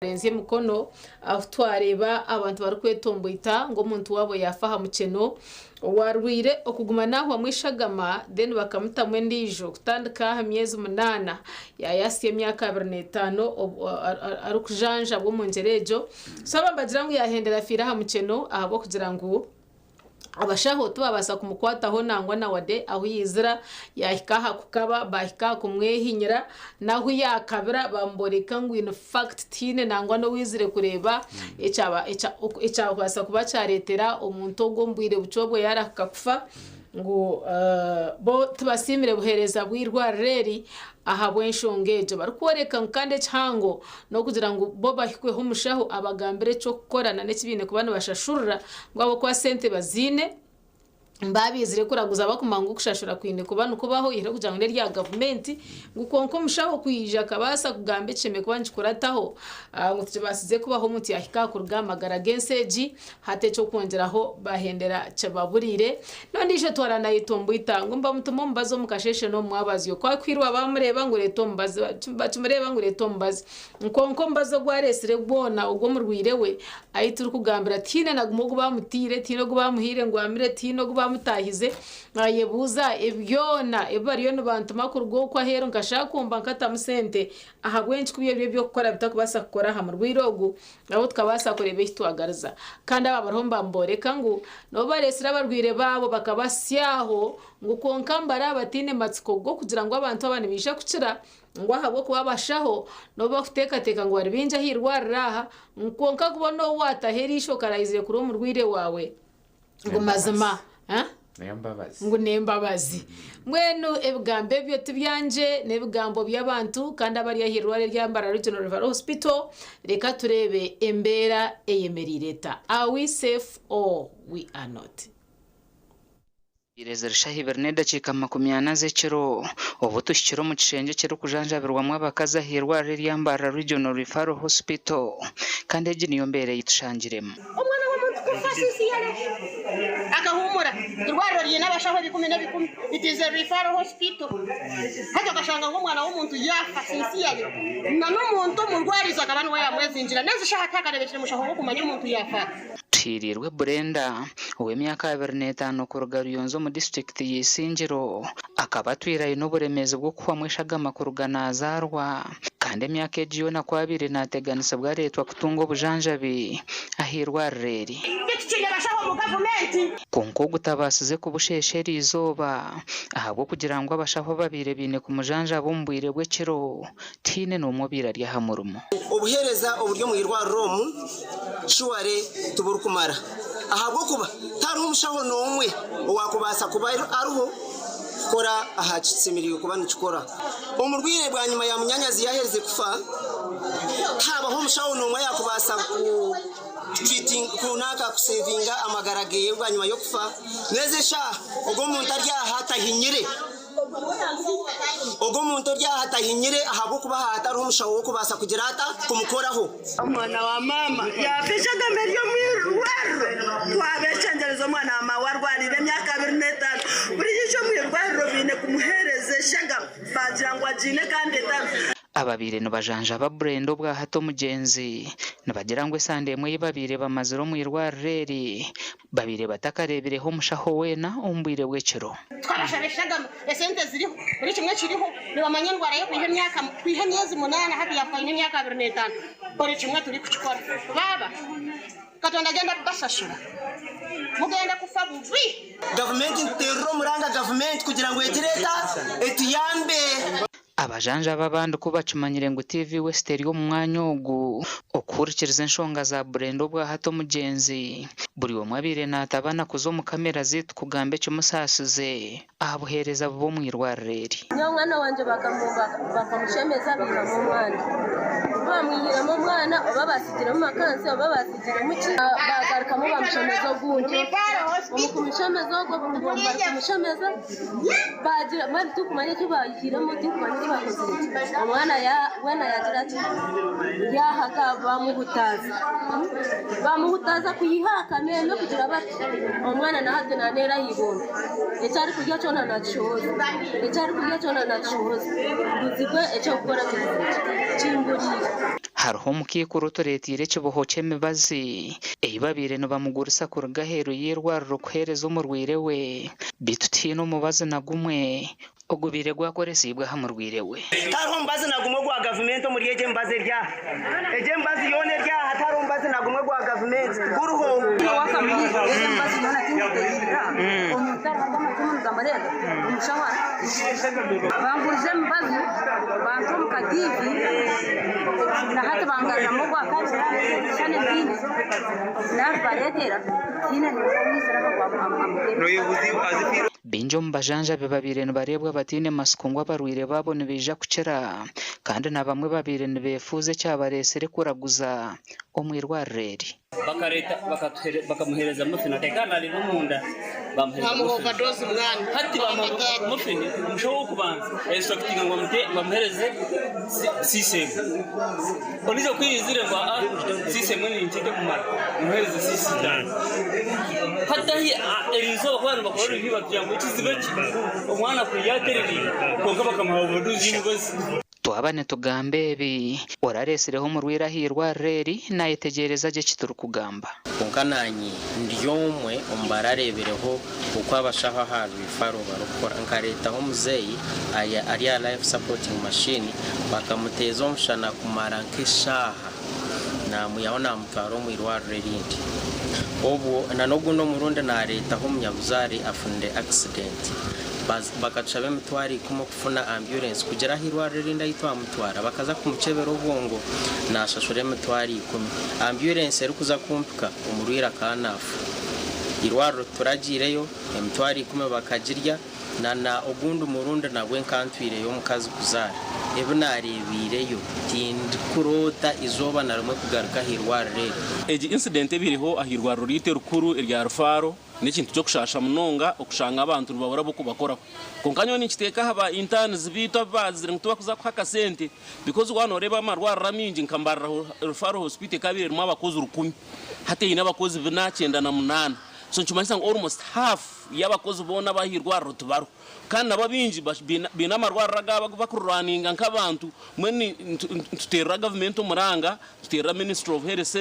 Twarenzya emikono ahu twareeba abantu barikwetomboita ngu omuntu waabo yaafa aha mukyeno owaarwaire okuguma naahwamu eshagama then bakamutamu endiijo kutandika aha myezi munaana yaayasya emyaka 25 arikujanjabwa omu ngyera egyo. So aba nibagira ngu yaahendera afiire aha mukyeno ahabw'okugira ngu Abashaho tibabaasa kumukwataho nangwa na wade ahu yaizira yaahika aha kukaba baahika aha kumwehinyira n'ahu yaakabira bamuboreka ngu in fact tihaine nangwa n'owaizire kureeba ekyabaasa kuba kyareetera omuntu ogwo omu bwire bukye obwo yaarahuka kufa ngu bo tibasiimire buheereza bw'eirwariro eri ahabw'enshonga egyo barikworeka ngu kandi ekihango n'okugira ngu bo bahikweho omushaho abagambire eky'okukora n'eki baine kuba nibashashurira ngu ahabw'okuba sente baziine baabaizire kuraguza bakumanya ngu okushashura kwine kuba nikubaho oyihireho kugira ngu n'erya gavumenti ngu kwonka omushaho kwija akabaasa kugamba ekishemereire kuba nikikurataho ngu tikibaasize kubaho omuntu yaahika aha kuruga aha magara g'ensi egi. Hati eky'okwongyeraho bahendera kibaburiire. N'ondiijo twara nayetomboita ngu nibamutuma omubazi omu kasheeshe n'omu mwabazyo. Ku akwirwa bamureeba ngu reeta omubazi, bakimureeba ngu reeta omubazi. Kwonka omubazi ogu areetsire gwona ogw'omurwaire we, ahu turikugambira tihaine na gumwe ogu baamutaire, tihaine ogu baamuhaire ngu amire, tihaine ogu baamutaahize. Naayebuuza ebi byona ebi bariyo nibantuma kuruga okwo aheeru nkashaakumba nkatamu sente, ahabw'enki ku byo biri eby'okukora bitakubaasa kukora aha murwaire ogu? Nabo tukabaasa kureeba eki twagariza. Kandi aba bariho nibabooreka ngu n'obu bareetsire abarwaire baabo bakabasyaho, ngu kwonka mbari bataine matsiko g'okugira ngu abantu aba nibaija kukira, ngu ahabw'okuba abashaho n'obu bakuteekateeka ngu bari baingi aha irwariro aha, ngu kwonka kuba n'obu waataho eriisho okaraizire kuri omurwaire waawe, ngu mazima ngu n'embabazi. Mbwenu ebigambo ebyo ti byangye, n'ebigambo by'abantu kandi abari aha irwariro erya Mbarara Regional Referral Hospital. Reka tureebe embeera eyemereire eta. Are we safe or we are not? Zabaire ziri shaaha ibiri n'edakiika 40 z'ekiro obu tuhikire omu kishengye ekirikujanjabirwamu abakazi aha irwariro erya Mbarara Regional Referral Hospital kandi egi niyo mbeera ei tushangiremu. Omwana w'omuntu kufa sincerely akahumura. Irwariro riine abashaho ebikumi n'ebikumi. It is a referral hospital. Hati okashanga ngu omwana w'omuntu yaafa sincerely na n'omuntu omurwarizo akaba niwe yaamwezingira. N'ezi shaaha tihakareebekire mushaho w'okumanya omuntu yaafa ata. Tuhiiriirwe Brenda, ow'emyaka 25 kuruga Ruyonza omu disiturikiti ya Isingiro, akaba atwire aine oburemeezi bw'okuhwamu eshagama kuruga naazaarwa kandi emyaka egi yoona ku abaire naateganisibwa areetwa kutunga obujanjabi ah'eirwariro eri. Titukine bashaho omu gavumenti. Kwonka ogu tabaasize kubusheesha eriizooba ahabw'okugira ngu abashaho ababaire baine kumujanjaba omu bwire bw'ekiro Tihaine n'omwe obaire ari aha murimo. Obuheereza oburi omu irwariro omu surely tiburikumara ahabw'okuba tihariho mushaho n'omwe owaakubaasa kuba ariho kukora aha kishemereire kuba nikikora. Omurwaire bwanyima ya munyaanyazi yaaherize kufa, tihaabaho omushaho n'omwe ayaakubaasa kusevinga amagara ge bwanyima y'okufa. N'ezi eshaaha ogwo omuntu ari aha tahinyire. Ogwo omuntu ori aha tahinyire ahabw'okuba hatariho omushaho w'okubaasa kugira ata? Kumukoraho. Omwana wa maama yaafa eshagama eri omu irwariro. Twabeshengyereza omwana wa maawe arwariire emyaka 25. Buri yaija omu irwariro baine kumuheereza eshagama baagira ngu agiine kandi etariho. Ababaire nibajanjaba Brenda obwahati omugyenzi nibagira ngu esande emwe ei babaire bamazire omu irwariro eri Babaire batakareebireho omushaho weena omu bwire bw'ekiro. Twabashaba eshagama, esente ziriho, buri kimwe kiriho, nibamanya endwara ye kwiha emyaka kwiha emyezi munaana hati yaafa aine emyaka 25, buri kimwe turikukikora. Baaba Katonda agenda kubashashura, mugenda kufa bubi. Gavumenti nituteerera omuranga gavumenti kugira ngu egire eta etuyambe. Abajanjabi abandi ku bakimanyire ngu TV West eri omu mwanya ogu okuhurikiriza enshonga za Brenda obwahati omugyenzi, buri omwe abaire naatabana kuza omu kamera zaitu kugamba ekimusaasize aha buheereza bubi omu irwariro eri. Nyowe omwana wangye bakamushemeza baihamu omwana. Ku baamwihiremu omwana oba baatsigiremu makansi oba baatsigiremu ki, baagarukamu baamushemeza ogundi. Omu kumushemeza ogwo barikumushemeza Baagira mbwenu tirikumanya eki baihiremu tirikumanya eki baakozire gye. Omwana weena yaagira ati, yaahaka baamuhutaaza. Baamuhutaaza kwiha aha kameeme kugira bati, omwana na hati naaneera aha ibondo. Eki arikurya kyona naakishohoza, eki arikurya kyona naakishohoza. Mbuzirwe eky'okukora kirize ki? Kimburiire. Hariho omukaikuru otureeteire ekiboho ky'emibazi ei babaire nibamugurisa kuruga aheeru y'eirwariro kuheereza omurwaire we beitu tihaine omubazi na gumwe ogubaire gwakoresiibwe aha murwaire we. Tihariho omubazi na gumwe ogwa gavumenti omuri egyo emibazi eri aha. Egyo emibazi yoona eri aha tihariho omubazi na gumwe gwa gavumenti tiguriho. Baingi omu bajanjabi babaire nibareebwa bataine matsiko ngu abarwaire baabo nibaija kukira kandi na bamwe babaire nibeefuuza ekyabareetsire kuraguza omu irwariro eri. Bakareeta bakamuheereza muffin akaikara nareeba omunda bamuheereza muffin hati bamuha muffin omushaho w'okubanza yainstructinga ngu bamuheereze sisemu ondiijo ku yaizire ngu aa sisemu ninkye tekumara muheereze sisitaano hati ahi eriizooba ku baabaire nibakora review batugira ngu ekizibu eki omwana kuriya atereriire kwonka bakamuha overdose y'emibazi. Twaba nitugamba ebi, orareetsireho omurwaire aha irwariro eri naayetegyereza gye eki turikugamba. Kwonka naanye ndi omwe omu barareebireho oku abashaho aha referral barikukora. Nkareetaho omuzeeyi ari aha life supporting machine bakamuteeza omushana kumara nk'eshaaha naamwihaho naamutwara omu irwariro erindi. Obwo n'ogundi omurundi naareetaho omunyabuzaare afunire accident. Bakatushaba emitwaro ikumi okufuna amburensi kugira aha irwariro erindi ahu twamutwara. Bakaza kumukyebera obwongo naashashura emitwaro ikumi. Amburensi erikuza kumpika omurwaire akaba naafa. Eirwariro tituragiireyo, emitwaro ikumi bakagirya na ogundi murundi nabwe nkantwireyo omukazi kuzaara. Ebi naareebiireyo tindikuroota eizooba na rimwe kugaruka aha irwariro eri. Egi incident ebaireho aha irwariro ryaitu erikuru erya Rufaro n'ekintu ky'okushaasha munonga okushanga abantu nibabura ab'okubakoraho. Kwonka nyowe ninkiteeka aha ba interns baitu abu baazire ngu tibakuza kuha akasente because waaba nooreeba amarwariro amaingi nka Mbarara Referral Hospital ekabaire erimu abakozi rukumi hati eine abakozi bina kyenda na munaana so nikimanyisa ngu almost half y'abakozi boona ab'aha irwariro tibariho. Kandi nabo abaingi baine amarwariro agaabo agu bakururaninga nk'abantu. Mbwenu nituteerera gavumenti omuranga, tuteerera Ministry of Health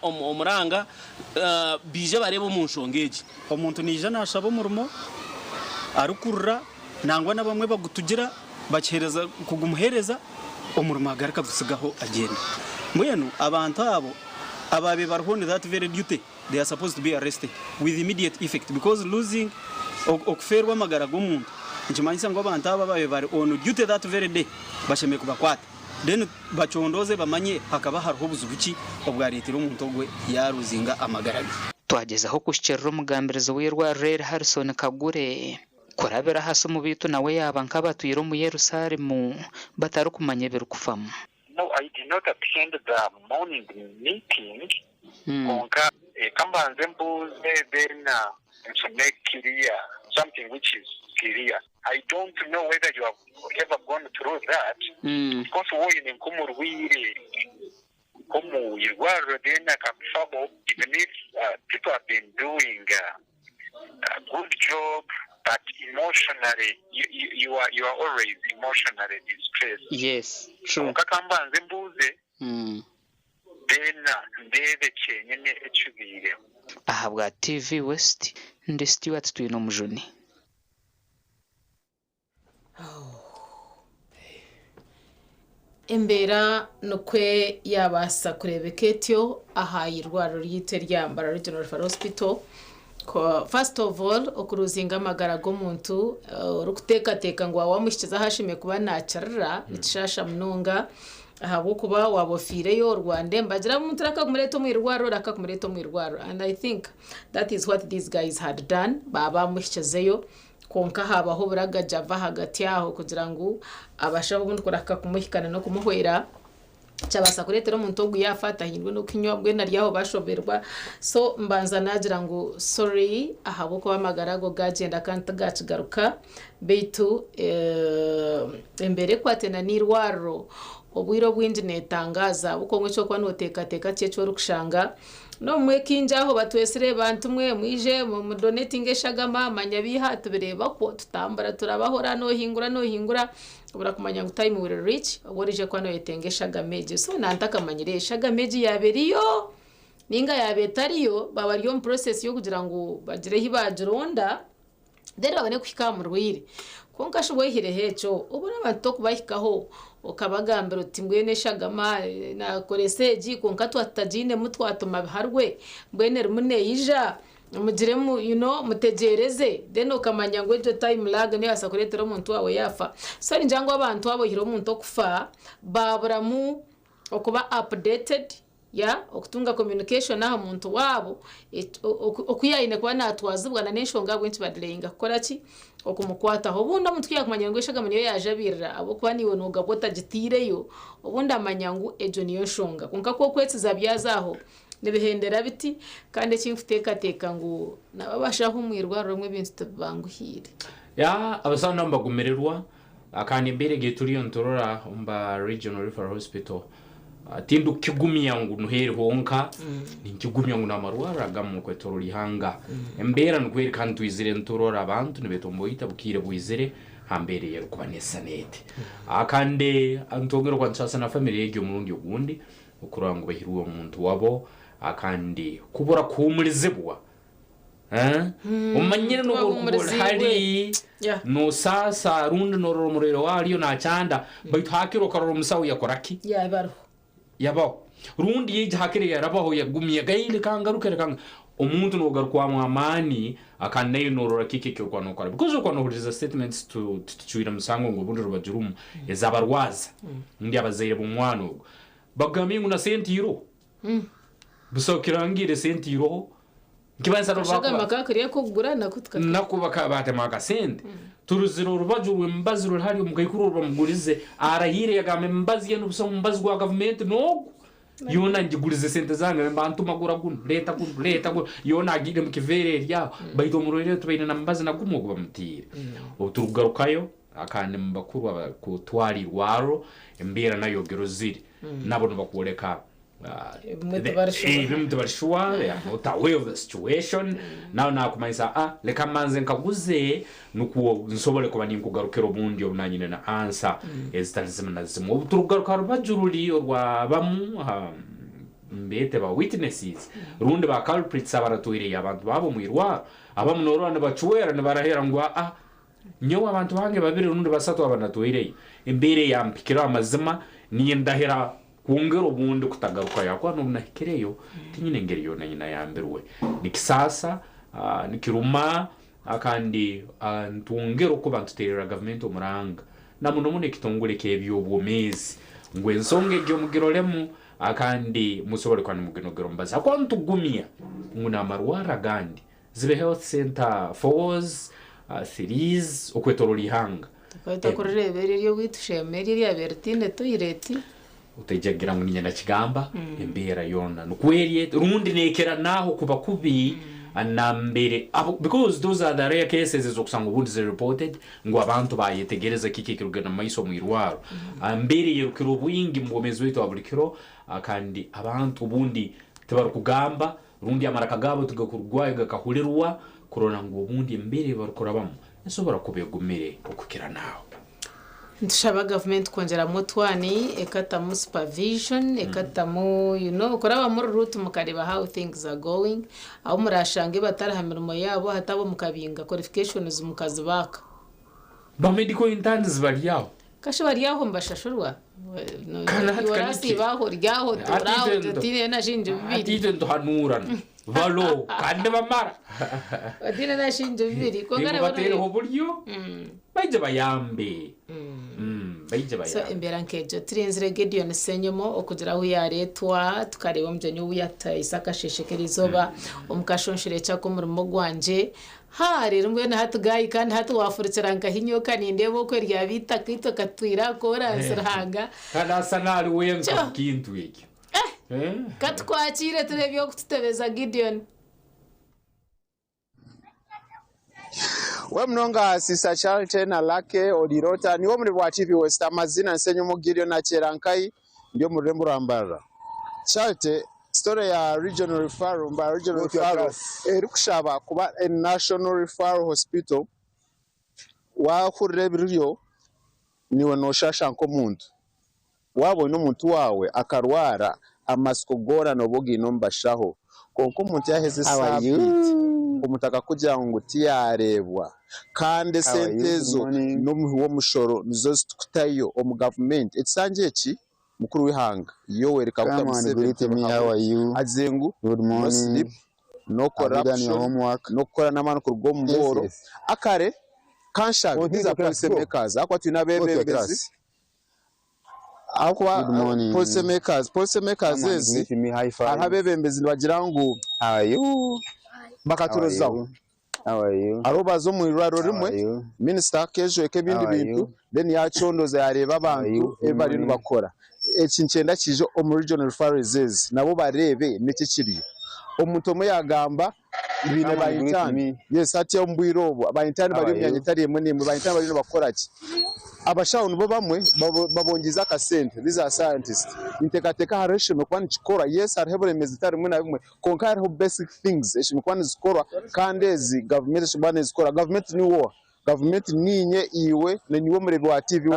omuranga baije bareebe omu nshonga egi. Omuntu naija naashaba omurimo arikurira nangwa n'abamwe bagutugira bakiheereza kugumuheereza omurimo agaruka agutsigaho agyenda. Mbwenu abantu abo abaabaire bariho on that very duty they are supposed to be arrested with immediate effect because losing okufeerwa amagara g'omuntu nikimanyisa ngu abantu abo abaabaire bari on duty that very day bashemereire kubakwata then bacondooze bamanye hakaba hariho obuzibu ki obwareetire omuntu ogwe yaaruzinga amagara ge. Twagyezaho kuhikiirira omugambirizi w'eirwariro eri Harrison Kagure kurabira aha simu beitu nawe yaaba nk'abatwire omu Yerusaalemu batarikumanya ebirikufamu. No, I did not attend the morning meeting kwonka reka mbanze mbuuze then nfune clear something which is clear. I don't know whether you have ever gone through that. Of course woine nk'omurwaire nk'omu irwariro then akakufaho even if people have been doing a good job but emotionally you are always emotionally distressed. Yes, true. Kwonka kambanze mbuuze then ndeebe kyenyine ekibiireho. Ahabwa TV West, ndi Stuart Twinomujuni. Embeera nikwo yaabaasa kureebeka etyo aha irwariro ryaitu erya Mbarara Regional Referral Hospital. First of all, okuruzinga amagara g'omuntu orikuteekateeka ngu waaba wamuhikize ahu ashemereire kuba naakirira nikishaasha munonga ahabw'okuba waaba ofiireyo orwanda embagira omuntu rakakumureeta omu irwariro rakakumureeta omu irwariro and I think that is what these guys had done baaba bamuhikizeyo kwonka habaho oburagajava ahagati aho kugira ngu abashaho obundi kurahika kumuhikana n'okumuhwera kyabaasa kureetera omuntu ogu yaafa atahindwe n'okunywa mbwenu ari aho bashoberwa. So mbanza naagira ngu sorry ahabw'okuba amagara ago gagyenda kandi tigakigaruka beitu embeera ekwatana n'eirwariro obwire obwingi neetangaaza ahabw'okuba ekyokuba nooteekateeka ti eki orikushanga. N'obumwe kaingi aho batwesire bantu mwe mwije mudonetinge eshagama manya biiha tubireeba kwo tutambura turabahora noohingura noohingura. Obura kumanya ngu time will reach obu oraije kuba noyetenga eshagama egyo. So nantakamanyire eshagama egi yaaba eriyo ninga yaaba etariyo baaba bari omu process y'okugira ngu bagire ahi baagironda then babone kuhika aha murwaire. Kwonka shi waihireho ekyo obura abantu tokubahikaho okabagambira oti mbwenu eshagama nakoresa egi kwonka twaba tutagiinemu twatuma biharwe mbwenu erimu neija. Mugire mu you know mutegyereze then okamanya ngu egyo time lag nebaasa kureetera omuntu waawe yaafa. So ningira ngu abantu abo oihire omuntu okufa baaburamu okuba updated yeah okutunga communication aha muntu waabo oku yaine kuba naatwazibwa na n'enshonga ahabw'enki badeleyinga kukora ki okumukwataho. Obundi omuntu ku yaakumanya ngu eshagama niyo yaajabiirira ahabw'okuba naiwe noogabwa otagitaireyo obundi amanya ngu egyo niyo nshonga. Kwonka ku okwetsiza byaza aho Nibihendera biti, kandi eki nkuteekateeka ngu nabo abashaho omu irwariro omwe ebintu tibibanguhiire. Ya, abasaho nabo nibagumirirwa kandi embeera egi ei turiyo niturora omu ba Regional Referral Hospital tindikukigumya ngu niho eri honka, ninkigumya ngu n'amarwariro agamwe okwetooroora eihanga embeera nikwo eri kandi twizire niturora abantu nibetomboita bukiire bwizire aha mbeera ei erikuba neesisana eti. Kandi nitwongera okuba nitusaasa na famire egi omurundi ogundi Okurora ngu baihirwe omuntu wabo kandi kubura kuhumurizibwa. Omanyire n'obu orikuba ori hali nosaasa rundi norora omurwaire waawe ariyo nakyanda baitu hakire okarora omusaho yakora ki? Yabaho. Rundi yaija hakire yarabaho yagumya gai reka ngaruke reka ngaruke. Omuntu nogarukwamu amaani kandi naiwe norora kiki eki orikuba nokora because orikuba nohuririza statements titucwire musango ngu obundi rubaju rumu ezabarwaza rundi abazaire b'omwana ogu. Bagambye ngu na sente iroho. Busaho kirangiire sente iroho. Nikibaasa n'obu Akashagama bakuba ka kariya k'okugura nako tukaka. nako bakaba batema akasente. Turuzire orubaju rw'emibazi ruri hariya omukaikuru oru bamugurize arahiire yagamba emibazi yenu busaho omubazi gwa gavumenti n'ogu yoona ngigurize sente zange nibantuma gura gunu reeta gunu reeta gunu yoona agiire omu kiveera eri aho baitu omurwaire tibaine na mubazi na gumwe ogu bamutiire. Obu turikugarukayo Kandi mu bakuru abarikutwara eirwariro embeera nayo gerozire nabo nibakworeka Ebimwe tibari sure. ebimwe tibari sure, they are not aware of the situation nawe nakumanyisa ah reka mbanze nkaguze nikwo nsobole kuba ninkugarukira obundi obu nanyine na answer ezitari zimwe na zimwe. Obu turikugaruka aha rubaju ruri orwa bamu aha mbeete ba witnesses rundi ba culprits abaratwireyo abantu baabo omu irwariro abamu norora nibacwera nibarahira ngu aa Nyowe abantu bange babiri rundi basatu aba natwaireyo, embeera eyampikireho amazima nindahira kwongera obundi kutagarukayo ahakuba n'obu nahikireyo tinyine ngeri yoona ei nayambirwe. Nikisaasa, nikiruma kandi nitwongera okuba nituteerera gavumenti omuranga na muno muno ekitongore eky'eby'obwomeezi ngu ensonga egyo mugiroremu kandi musobole kuba nimuginogera omubazi ahakuba nitugumya ngu n'amarwarro agandi Zibe health center fours, threes okwetoroora eihanga. Tukahika kurireeba eri ery'owaitu Sheema eri eryabaire ritaine toyireti. Otaija kugira ngu niinye nakigamba, embeera yoona nikwo eri eti rundi neekira n'aho kuba kubi nambere abo because those are the rare cases ez'okusanga obundi ziri reported ngu abantu bayetegereza kiki ekirikugenda omu maiso omu irwarro. Embeera eyerukire obwingi omu bwomeezi bwaitu bwa buri kiro kandi abantu obundi tibarikugamba Rundi amaraka gaabo tigakurugwayo gakahulirwa kurora ngu obundi embeera ei barikurabamu esobora kuba egumire okukira naawe. Nitushaba gavumenti kwongyeramu otwani, ekatamu supervision, ekatamu you know kuraba muri route mukareeba how things are going, ahu murashange batari aha mirimo yaabo hati abo mukabinga qualifications mukazibaaka. Ba medical interns bari aho. Kashi bari aho nibashashurwa? Kandi hati Iwe kaniki? orasiiba aho ori aho otuura Hati aho itwe ntu- otiine na shingi hati bibiri. itwe nituhanuurana balo kandi nibamara. Otiine na shingi bibiri. Kwonka nabwo Nimubateereho noreeba. oburyo baije bayambe. Baije So bayambe. embeera nk'egyo turinzire Gideon Ssenyomo okugira ahu yaareetwa tukareeba omugyenyi ou yatutaayisa akasheeshe k'erizooba omu kashonshorekye ak'omurimo gwangye. Haa reero mbwenu hati gaayi kandi hati waafurukira nkahi nyowe nindeeba oku eryaba eitaka itwe katutwire aha kooransi Ruhanga. Kandi asa naari wenka Kyo. omu kintu ekyo. Eh? Katukwakiire tureebe okututebeza Gideon. We munonga Sister Charity na Lucky oriire ota? Niiwe omuri bwa TV West. Amaziina Nsenyomo Gideon Akyerankai ndi omu rurembo rwa Mbarara. Charity, story ya Regional Referral, Mbarara Regional Referral erikushaba kuba a National Referral Hospital, wahurira ebiriyo. Niiwe nooshasha nk'omuntu. Waaba oine omuntu waawe akarwara, amatsiko goona nooba ogaine omu bashaho. Kwonka omuntu yaaheza esaabiiti, omuntu akakugira ngu tiyaareebwa, kandi esente ezo n'omuhi w'omushoro nizo zitukutayo omu gavumenti. Ekisanja eki, mukuru w'eihanga Yoweri Kaguta Museveni Tibuhaburwa agizire ngu no sleep, no corruption, n'okukora n'amaani kuruga omu booro. Akare kanshabe, these are policy makers, ahakuba twine abeebembezi. Ahabw'okuba policy makers, policy makers ezi hariho abeebembezi nibagira ngu bakaturozaho. Hariho baza omu irwariro rimwe, minisita akeejweka ebindi bintu then yaakyondoza yaareeba abantu ebi bariyo nibakora. Eki nikyenda kiije omu regional referrals ezi nabo bareebe niki ekiriyo. Omuntu omwe yaagamba baine ba intern, yes hati omu bwire obu ba intern bari omu myanya etari emwe n'emwe, ba intern bariyo nibakora ki? Abashaho nibo bamwe babongyeize akasente, these are scientists. Ninteekateeka hariho ekishemereire kuba nikikorwa, yes hariho oburemeezi butari bumwe na bumwe kwonka hariho basic things ezishemereire kuba nizikorwa kandi ezi gavumenti eshemereire kuba nezikora. Gavumenti niwe oha? Gavumenti niinye, iwe, na niiwe omureebi wa TV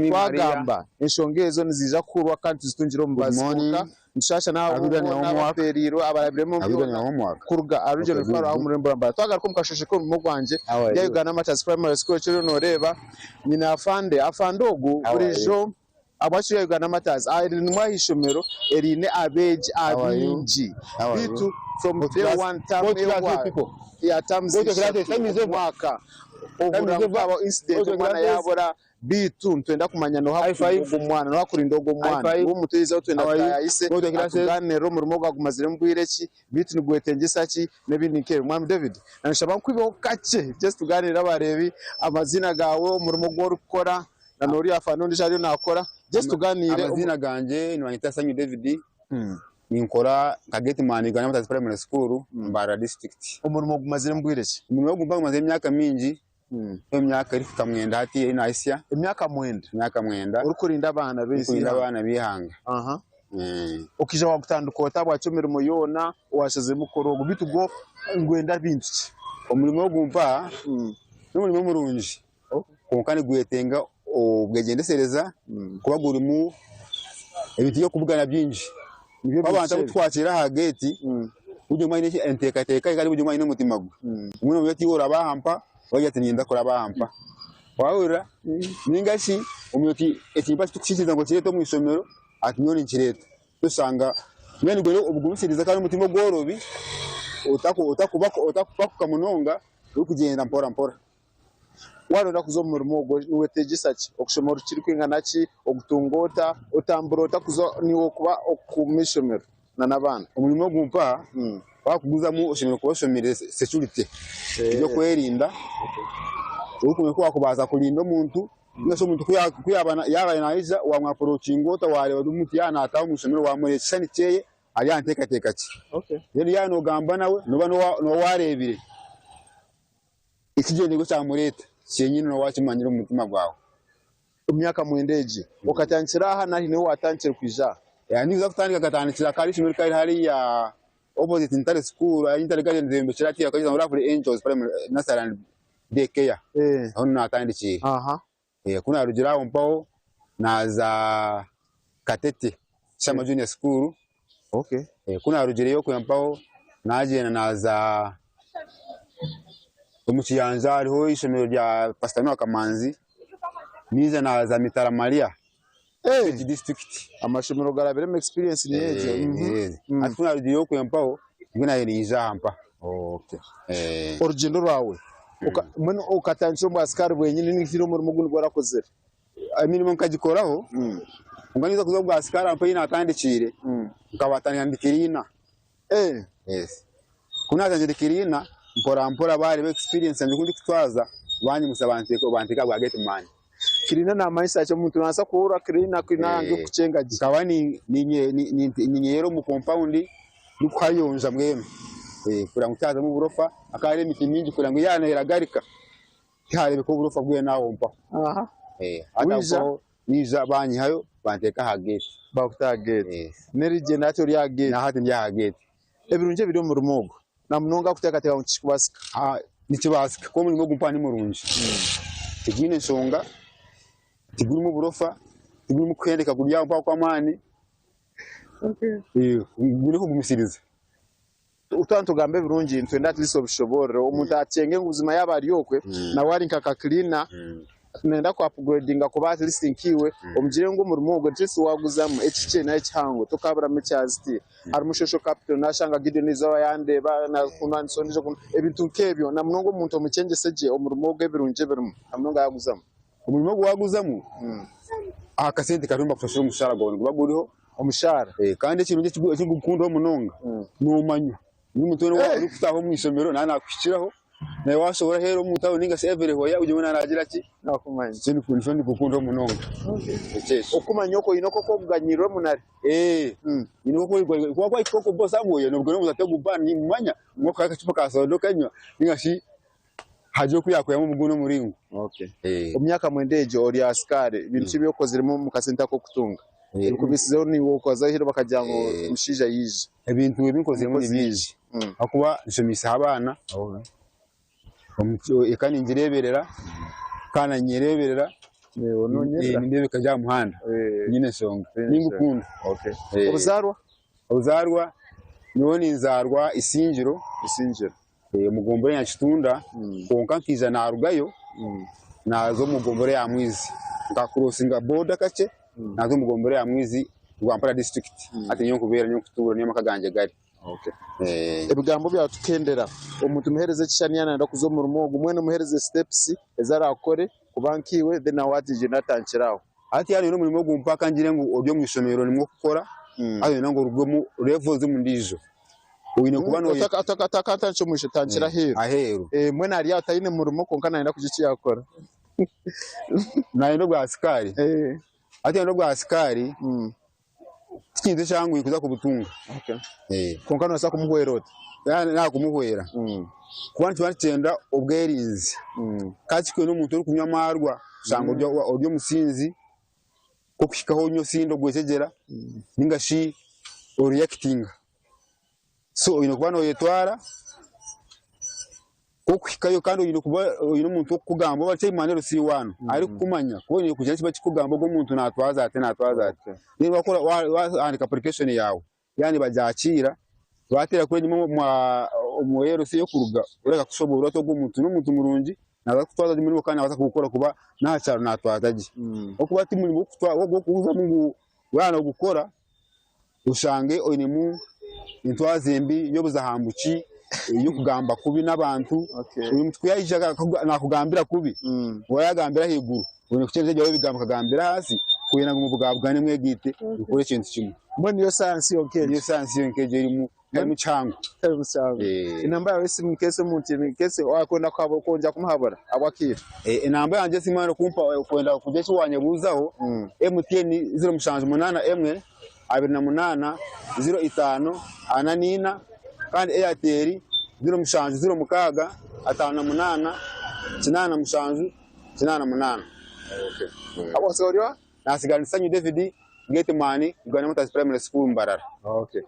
Twagamba enshonga ezo niziija kuhurwa kandi tuzitungire omubazi. Kwonka nitushasha n'abo boona abafeereirwe, abarabiremu omu byona kuruga aha Regional Referral aha omu rurembo rwa Mbarara. Twagaruka omu kasheshe k'omurimo gwangye, ndi aha Uganda Martyrs Primary School, eki oriyo nooreeba nyine afande. Afande ogu burijo ahabwaki turi aha Uganda Martyrs? Eri nimwe aha ishomero eriine abeegi abaingi beitu from day one term ehwa ya terms ishatu omu mwaka ohurira ngu habaho incident omwana yabura beitu nitwenda kumanya noha akurinda ogwo mwana noha akurinda ogwo mwana niwe omuteezi ahu twenda tutayayise atuganirire omurimo ogu agumaziremu bwire ki beitu nigwetengyesa ki n'ebindi nk'ebyo. Mwami David nashaba nkwibeho kakye just tuganire abareebi amaziina gaawe omurimo ogu orikukora na n'oriya afande ondiijo ariyo naakora just tuganiire. Amaziina gangye nibanyeta Sanyu David, ninkora nka gate man Uganda Martyrs Primary School, Mbarara district. Omurimo ogumaziremu bwire ki? Omurimo ogu mpagumazire emyaka mingi, emyaka erikuhika mwenda hati ei nahitsya. Emyaka mwenda? Emyaka mwenda. Orikurinda abaana b'ensi Ndikurinda abaana b'eihanga. Okaija waagutandika ota bwakyo emirimo yoona owashaziremu kukora ogu beitu gwo nigwenda bintu ki? Omurimo ogu mpa n'omurimo murungi. Kwonka nigwetenga obwegyendesereza kuba gurimu ebintu by'okubugana bingi. Abantu abu twakiira aha geeti, buri omwe aine enteekateeka ye kandi buri omwe aine omutima gwe. Omwe noogira oti iwe oraba aha mpa, ondi ati niinyenda kuraba aha mpa. Waahurira? Nainga shi omanya oti ekimpa titukukiikiriza ngu okireete omu ishomero, ati nyowe ninkireeta. Oshanga mbwenu nigwenda obugumisiriza kandi omutima ogworobi, otakupakuka munonga, orikugyenda mpora mpora. Waaba kuza omu murimo ogwo niwetegyesa ki? Okushoma kirikwingana ki? Ogutunga ota? Otambura ota kuza niiwe kuba okukuuma eishomero nana abaana? Omurimo ogu mpa, wakuguzamu oshemereire kuba oshomire security, eby'okwerinda, orikumanya oku wakubaasa kurinda omuntu, ninga shi omuntu ku yaaba naija wamu approachinga ota wareeba omuntu yaaba nataaha omu ishomero wamureeba ekishushani kyeye ari aha nteekateeka ki. Then yaaba nogamba nawe nooba wareebire. Ekigyendererwa ekyamureeta kyenyine nooba waakimanyire omu mutima gwawe. Omu myaka mwenda egi, okatandikira aha nari niiwe waatandikire kwija aha? Eeh, ndikuza kutandika nkatandikira kare ishomero rikaba riri hariya opposite Ntare school, ahu Ntare Gardens eyombekire hati bakagyeta ngu Lovely Angels Primary Nursery and Day Care, aho niho naatandikiire. Ku naarugire aho mpaho naaza Katete Shama Junior School. Ku naarugireyo okwe mpaho naagyenda naaza omu Kiyanja hariho eishomero rya Pastor Noah Kamanzi, naija naaza Mitala Maria Mpigi District. Amashomero garabiremu experience niyo egyo. Hati ku naarugireyo okwe mpaho nibwo naabaire niinyija aha mpaho. Orugyendo rwawe Mbwenu okatandikira omu bwasikaari bwenyini ninga shi omurimo ogundi ogu orakozire? Emirimo nkagikoraho kwonka ninza kuza omu bwasikaari aho ei naatandikiire nkabatandika ndi kiriina. Ku naatandikire kiriina mpora mpora baareeba experience yangye oku ndikutwaza baanyimutsya banteeka aha bwa gate man. Kiriina naamanyisa ki? Omuntu naabaasa kuhurira kiriina kiriina ayanga kukucenga gye. Nkaba niinyeyera omu kompawundi ndikuhayonja mbwenu kureba ngu tihazamu oburofa hakaba hariho emiti mingi kureba ngu yaaba neragarika tiharebeka oburofa bwena aho mpaho. Waija? Naija banyihayo banteeka aha gate. Bakuta aha gate. N'erigyenda hati ori aha gate. Nahati ndi aha gate. Ebirungi ebiri omu murimo ogu namunonga kuteekateeka ngu tikikubaasika? Nikibaasika kuba omurimo ogu mpaha ni murungi. Tigwine nshonga. Tigurimu burofa, tigurimu kuhendeka guri aho mpaho kw'amaani, gwine kugumisiriza. Twaba nitugamba ebirungi nitwenda at least obishoboorore omuntu akyenge ngu buzima yaaba ari okwe nawe ari nka ka cleaner nayenda ku upgradinga kuba at least nkaiwe omugire ngu omurimo ogwo at least waaguzamu ekikye nari ekihango tokaaburamu ekyazitiire. Harimu social capital nashanga Gideon eizooba yandeeba nakunwanisa ondiijo ebintu nk'ebyo na munonga omuntu omukyengyese gye omurimo ogwo ebirungi ebirimu na munonga yaaguzamu. Omurimo ogu waaguzamu aha kasente kariho nibakushashura omushaara gwawe niguba guriho. Omushaara. Kandi ekirungi eki ndikukundaho munonga noomanywa. N'omuntu weena orikutaaha omu ishomero naaba naakuhikiraho, naiwe waashohora aheeru omu tawuni nainga shi everywhere buri omwe naaba naagira ki? Naakumanya. Nikyo ndikukundaho munonga. Nikyo ekyo. Okumanya okwo oine oku okuganyirwemu nari? Nyine oku kuba kwahika okwo bosi aguye nobwo n'omuntu atarikugumba nimumanya ngu akaha akacupa ka soda okanywa nainga shi hagira oku yaakwihamu omu gundi omuringo. Omu myaka mwenda egyo ori asikaari, bintu ki ebi okoziremu omu kasente aku orikutunga ebikubaisizeho naiwe okaza aheeru bakagira ngu omushaija yaija? Ebintu ebi nkoziremu ni bingi ahakuba nshomiiseho abaana, eka ningireeberera kandi ninyereeberera, nindeebeka gye aha muhanda tinyine nshonga, ningukunda. Obuzaarwa? Obuzaarwa nyowe ninzaarwa Isingiro. Isingiro. Omu gombora ya Kitunda kwonka nkaija narugayo naaza omu gombora ya Mwizi nka crossinga boda kakye naaza omu gombora ya Mwizi Rwampara disiturikiti hati niyo nkubeera niyo nkutuura niyo amaka gangye gari. Ebigambo byawe tukuhendera omuntu muhereze ekishushani yaaba nayenda kuza omu murimo ogu mbwenu omuhereze steps ezi arakore kuba nkaiwe then nawe ati natandikira aho. Hati yaaba noyenda omurimo ogu mpaka ngire ngu ori omu ishomero nimwo okukora haza noyenda ngu orugwemu levels omundiijo Oine kuba noye. Atakatandikira omu ishomero, tandikira aheeru. Aheeru. Mbwenu ari aho taine murimo kwonka nayenda kugira eki yaakora. Nayenda obwa sikaari. Hati yayenda obwa sikaari, ti kintu ekyanguhi kuza kubutunga. Kwonka noobaasa kumuhwera ota? Naakumuhwera, kuba nikiba nikyenda obwerinzi. Ka kikwe n'omuntu orikunywa amaarwa, oshanga ori omusinzi, nk'okuhikaho onywa osinde ogwejegyera, ninga shi oriyakitinga. So oine kuba noyetwara nk'okuhikayo kandi oine kuba oine omuntu ow'okukugamba oba chairman LC1 arikukumanya kuba oine kugira eki bakikugamba ogu omuntu natwaza ati natwaza ati. Then wakora wahandiika application yaawe yaaba nibagyakiira bateera kuri enyima omu LC y'okuruga oreka kushoboorora oti ogu omuntu n'omuntu murungi nabaasa kutwaza gye omurimo kandi nabaasa kugukora kuba n'aha kyaro natwaza gye. Ahabw'okuba ti murimo gw'okugumizamu ngu waaba nogukora oshange oinemu entwaza mbi y'obuzahambuki, ey'okugamba kubi n'abantu. Omuntu ku yaija naakugambira kubi, waaba yaagambira ahaiguru, oine kukyendeza ebyawe ebigambo okagambira ahansi kwenda ngu mubugabugane mwegaite mukore ekintu kimwe. Mbwenu niyo sayansi yonka egyo? Niyo sayansi yonka egyo erimu, tarimu kihango. Tarimu kihango. Enamba yaawe y'esimu in case omuntu in case waakwenda kwongyera kumuhabura ahabw'akaire. Enamba yangye y'esimu waayenda kumpa kwenda kugira eki waanyebuuzaho, MTN 0781 28 05 44 kandi Airtel 0706 58 87 88. Wasigara ori oha? Nasigara ndi Sanyu David, Gate man, Uganda Martyrs Primary School Mbarara. Okay.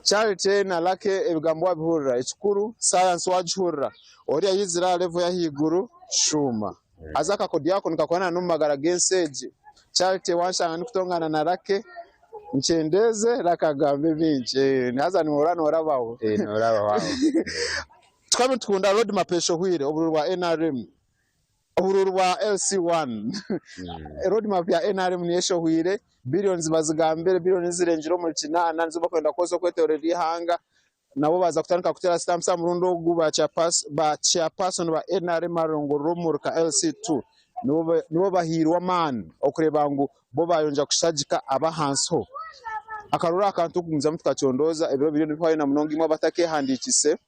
Charity na Lucky ebigambo wabihurira ekikuru science wagihurira oriya yaizire aha level y'ahaiguru shuuma haza akakodyo ako nikakorana n'omumagara g'ensi egi Charity wanshanga ndikutongana na Lucky nkyendeeze Lucky agambe bingi haza noora noorabaho Noorabaho aho. Tukaba nitukunda road map eshohwire obururu bwa NRM Oburuuru bwa LC1 road map ya NRM niyo eshohwire, billions bazigambire, billions ezirengire omuri kinaana nizo barikwenda kukozesa okwetoorora eihanga. Nabo baaza kutandika kuteera stamps aha murundi ogu ba chairperson ba NRM aha rurengo rw'omuruka LC2 nibo bahairwe amaani okureeba ngu bo baayongyera kushagika ab'ahansi ho. Akaruru aka nitukugumizamu tukacondooza ebiro biriyo nibihwayo na munonga imwe abatakeehandiikise.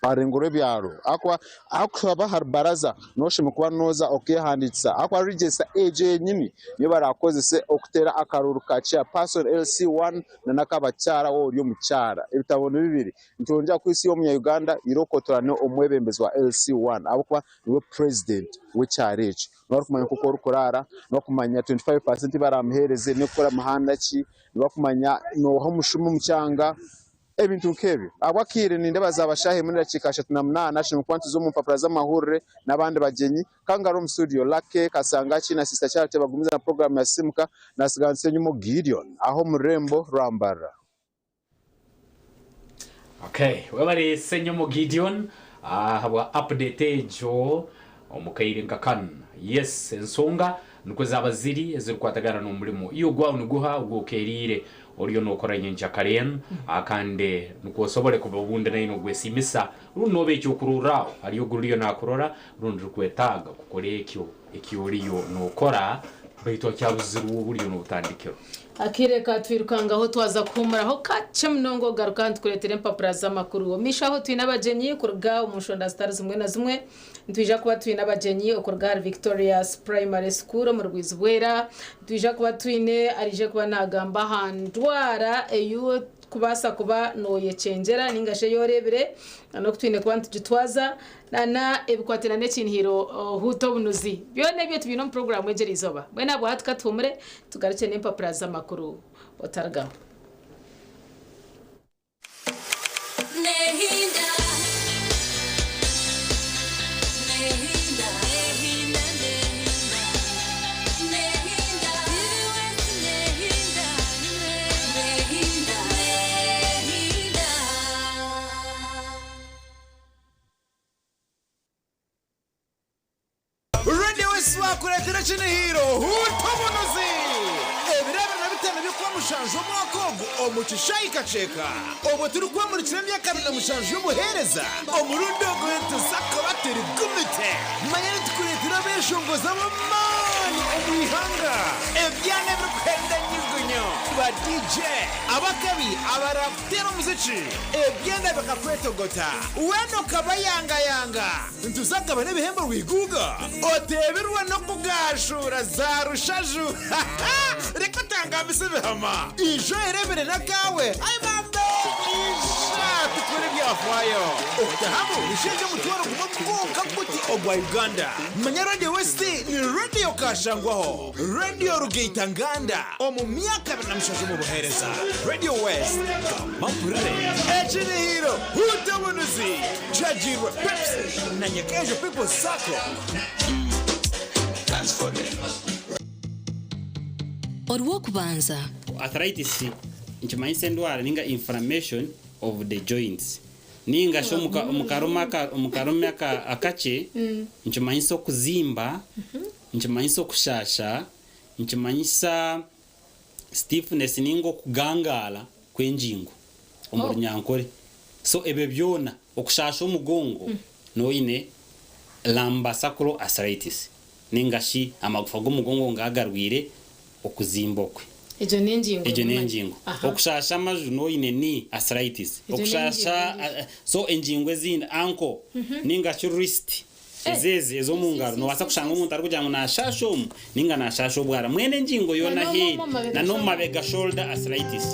Aha rurengo rw'ebyaro ahakuba ahakushaba aha rubaraza noshemeriire kuba noza okehandiikisa ahakuba register egyo yenyini niyo barakukozese okuteera akaruru ka chairperson LC1 nana akabakyara waaba ori omukyara. Ebitabo ni bibiri. Nitwongyera kuhitsya omunya Uganda irooko otorane omwebembezi wa LC1 ahabw'okuba niwe president w'ekyaro ekyo. Niwe arikumanya nk'oku orikuraara, niwe arikumanya 25% ei baramuheereze n'ekukora muhanda ki, niwe arikumanya nooha omushuma omu kyanga. Ebintu nk'ebyo. Ahabw'akaire nindeeba zaaba shaaha emwe n'edakiika 38, tushemereire kuba nituza omu mpapura z'amahurire n'abandi bagyenyi. Ka ngaruke omu studio, Lucky, Kasangaki na Sister Charity bagumize na puroguraamu ya Sisimuka. Naatsiga Nsenyumo Gideon aha omu rurembo rwa Mbarara. Okay, webare Ssenyomo Gideon ahabwa update egyo omu kaire nka kanu. Yes, ensonga nikwo zaba ziri ezirikwatagana n'omurimo. Iwe ogwawe niguha ogwokeeriire oriyo nokora nyenkyakare enu kandi nikwo osobole kuba obundi nainwe nogwesiimisa rundi noba ekyokurorraho hali ogu oriyo nakurora rundi orikwetaaga kukora ekyo eki oriyo nokora baitu akyabuzirwe oburyo n'obutandikiro. Akaire katwirukangaho twaza kuhuumuraho kakye munonga okugaruka nitukureetera empapura z'amakuru. Omu maisho aho twine abagyenyi kuruga omu nshonda zitari zimwe na zimwe. Nitwija kuba twine abagyenyi okuruga ahari Victorious Primary School omuri Bwizibwera. Nitwija kuba twine araije kuba naagamba aha ndwara ei orikubaasa kuba nooyekyengyera nainga shi ei oreebire n'oku twine kuba nitugitwaza nana ebikwatiraine n'ekinihiro Huuta Obunuzi. Byona ebyo tubiine omu puroguraamu egi eriizooba. Mbwenu ahabwahati ka tuhuumure tugarukye n'empapura z'amakuru. Otarugaho. Radio West bakureetera ekinihiiro Huuta Obunuzi! Ebiro 25 by'Okwamushanju omwaka ogu omu kishaayi Kakyeka obwo turikwamurikira emyaka 27 y'obuheereza, omurundi ogu nituza kuba turi gumite. Manya nitukureetera abeeshongozi ab'amaani omu ihanga, ebyana ebirikuhenda nyugunyu, ba DJ ab'akabi abarakuteera omuziki, ebyanda bikakwetogota weena okabayangayanga. Nituza kugabana ebihembo rwiguuga oteebirwe n'okugaashuura za rushaju. Reka otangambise ebihama. Ija oyereebere n'akaawe. Ai bambe! Ija tukore ebyafaayo. Okutahamu nishenje omutwaro gumwe gwonka guti ogwa Uganda. Manya Radio West ni Radio Kashangwaho, Radio Rugaita Nganda omu myaka 27 omu buheereza. Radio West, gamba mpurire. Ekirihiro, Huuta Obunuzi! Kyagiirwe Pepsi na Nyakaijo People's Sacco. Orw'okubanza. Arthritis nikimanyisa endwara ninga inflammation of the joints ninga shi omu karumi akakye nikimanyisa okuzimba, nikimanyisa okushasha, nikimanyisa stiffness ninga okugangaara kw'engingo omu runyankore. So ebyo byona okushaasha omugongo nooba oine lumbar sacral arthritis ninga shi amagufa g'omugongo nga garwaire okuzimba okwe. Egyo n'engingo Egyo emwe. n'engingo. Aha. Okushaasha amaju nooba oine knee arthritis. Egyo Okushaasha n'engingo endiijo. so engingo ezindi ankle ninga shi wrist Ezi ezi ez'omu ngaro noobaasa kushanga omuntu arikugira ngu naashaasha omu nainga naashaasha obwara. Mbwenu engingo yoona ahu eri na n'omu mabega shoulder arthritis.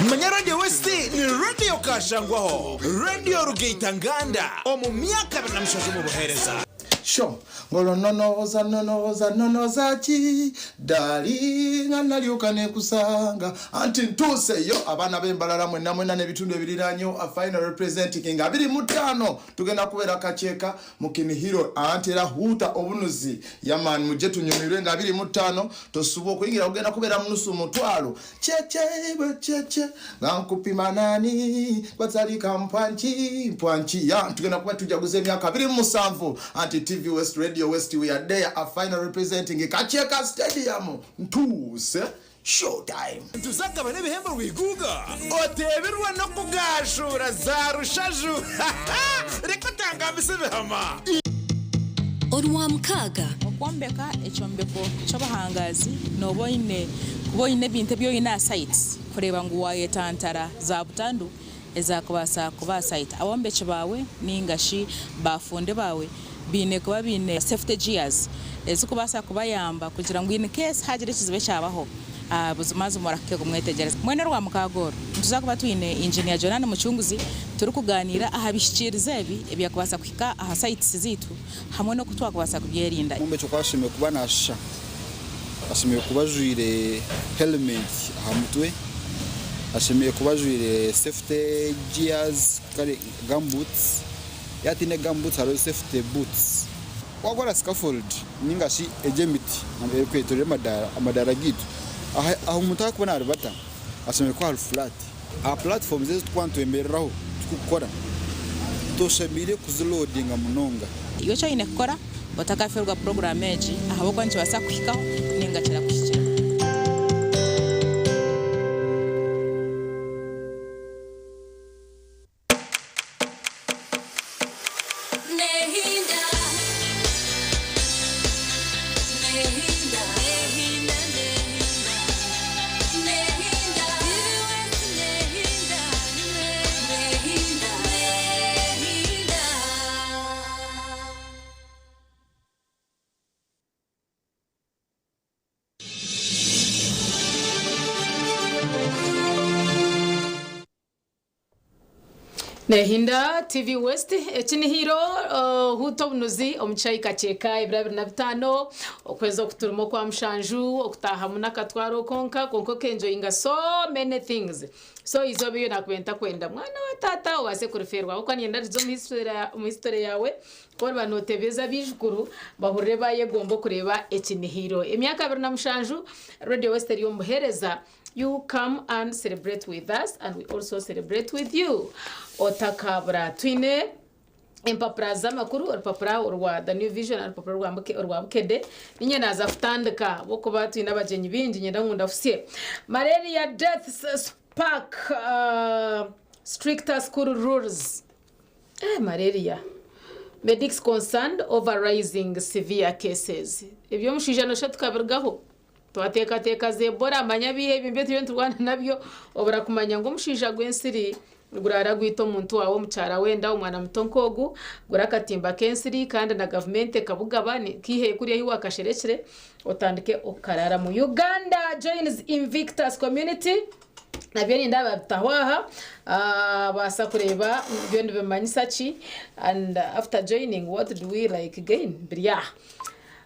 Manya Radio West ni Radio Kashangwaho, Radio Rugaita Nganda omu myaka 27 omu buheereza. Sho, ng'olwo nnonooza, nnonooza, nnonooza ki Darling nga nalyoka nekusanga Anti ntuuse yo abaana b'e Mbarara mwenna mwenna n'ebitundu ebiriraanyewo A final representing nga 25 tugenda kubeera Kakyeka mu Kinihiro Anti era Huuta Obunuzi Yeah man mujje tunyumirwe nga 25 tosubwa okuyingira kugenda kubeera munusu mutwalo Cheche bwe cheche nga nkupima nani gwazalika mpwanki mpwanki ya tugenda kuba tujaguza emyaka 27 anti TV West Radio West we are there a final representing Kakyeka Stadium ntuuse show time. Nituza kugabana ebihembo rwiguuga oteebirwe n'okugaashuura za rushaju Reka otangambise ebihama. Orwamukaaga. Okwombeka ekyombeko ky'obuhangaazi nooba oine kuba oine ebintu ebi oine aha site kureeba ngu waayetantara za butandu ezaakubaasa kuba aha site. Abombeki baawe nainga shi baafundi baawe baine kuba baine safety gears ezikubaasa kubayamba kugira ngu in case haagira ekizibu ekyabaho, Buzimazima orahuke kumwetegyereza. Mbwenu Orwamukaaga oru, nituza kuba twine Engineer Jonani Mucunguzi turikugaaniira aha bihikiirizo ebi ebyakubaasa kuhika aha sites zaitu hamwe n'oku twakubaasa kubyerinda. Omwombeki oku ashemereire kuba naashusha. Ashemereire kuba ajwaire helementi aha mutwe, ashemereire kuba ajwaire safety gears kare gumboots, yaaba ataine gumboots hariho safety boots. Waakora scaffold nainga shi egi emiti erikwetoreire amadaara gaitu, ahu omuntu arikuba naaribata hashemereire kuba hari flat. Aha platforms ezi turikuba nitwemereraho turikukora, toshemereire kuziloadinga munonga. Iwe eki oine kukora otakafeerwa puroguraamu egi ahabw'okuba nikibaasa kukuhikaho nainga kirakuhikira. Nehinda TV West ekinihiro huuta obunuzi omu kishaayi kakyeka ebiro 25 okwezi oku turimu okwa mushanju okutaahamu n'akatwaro konka kwonka okenjoyinga so many things so eizooba eryo nakubaire ntakwenda mwana wa taata obaase kurifeerwa ahabw'okuba niinyenda rize omu history yaawe ku oriba notebeeza abaijukuru bahurire bayegomba okureeba ekinihiro emyaka 27 Radio West eri omu buheereza. You come and celebrate with us and we also celebrate with you. Otakabura. Twine empapura z'amakuru, orupapura orwa The New Vision na orupapura orwa Muke- orwa Bukedde. Ninye naaza kutandika ahabw'okuba twine abagyenyi baingi niinyenda ngu ndahusye. Malaria deaths spark stricter school rules. Eh, malaria. Medics concerned over rising severe cases. Eby'omushaija nosha tukabirugaho. Twateekateeka Zebora, manya biiha ebyo nibyo turiyo niturwana nabyo, obura kumanya ngu omushaija gw'ensiri niguraara gwita omuntu waawe omukyara wenda omwana muto nk'ogu, gura akatimba k'ensiri kandi na gavumenti ekabugaba kiiheyo kuriya ahi waakasherekire otandike okukaraaramu. Uganda joins Invictus Community nabyo nindeeba babitaho aha, baasa kureeba byo nibimanyisa ki and after joining what do we like gain biri aha.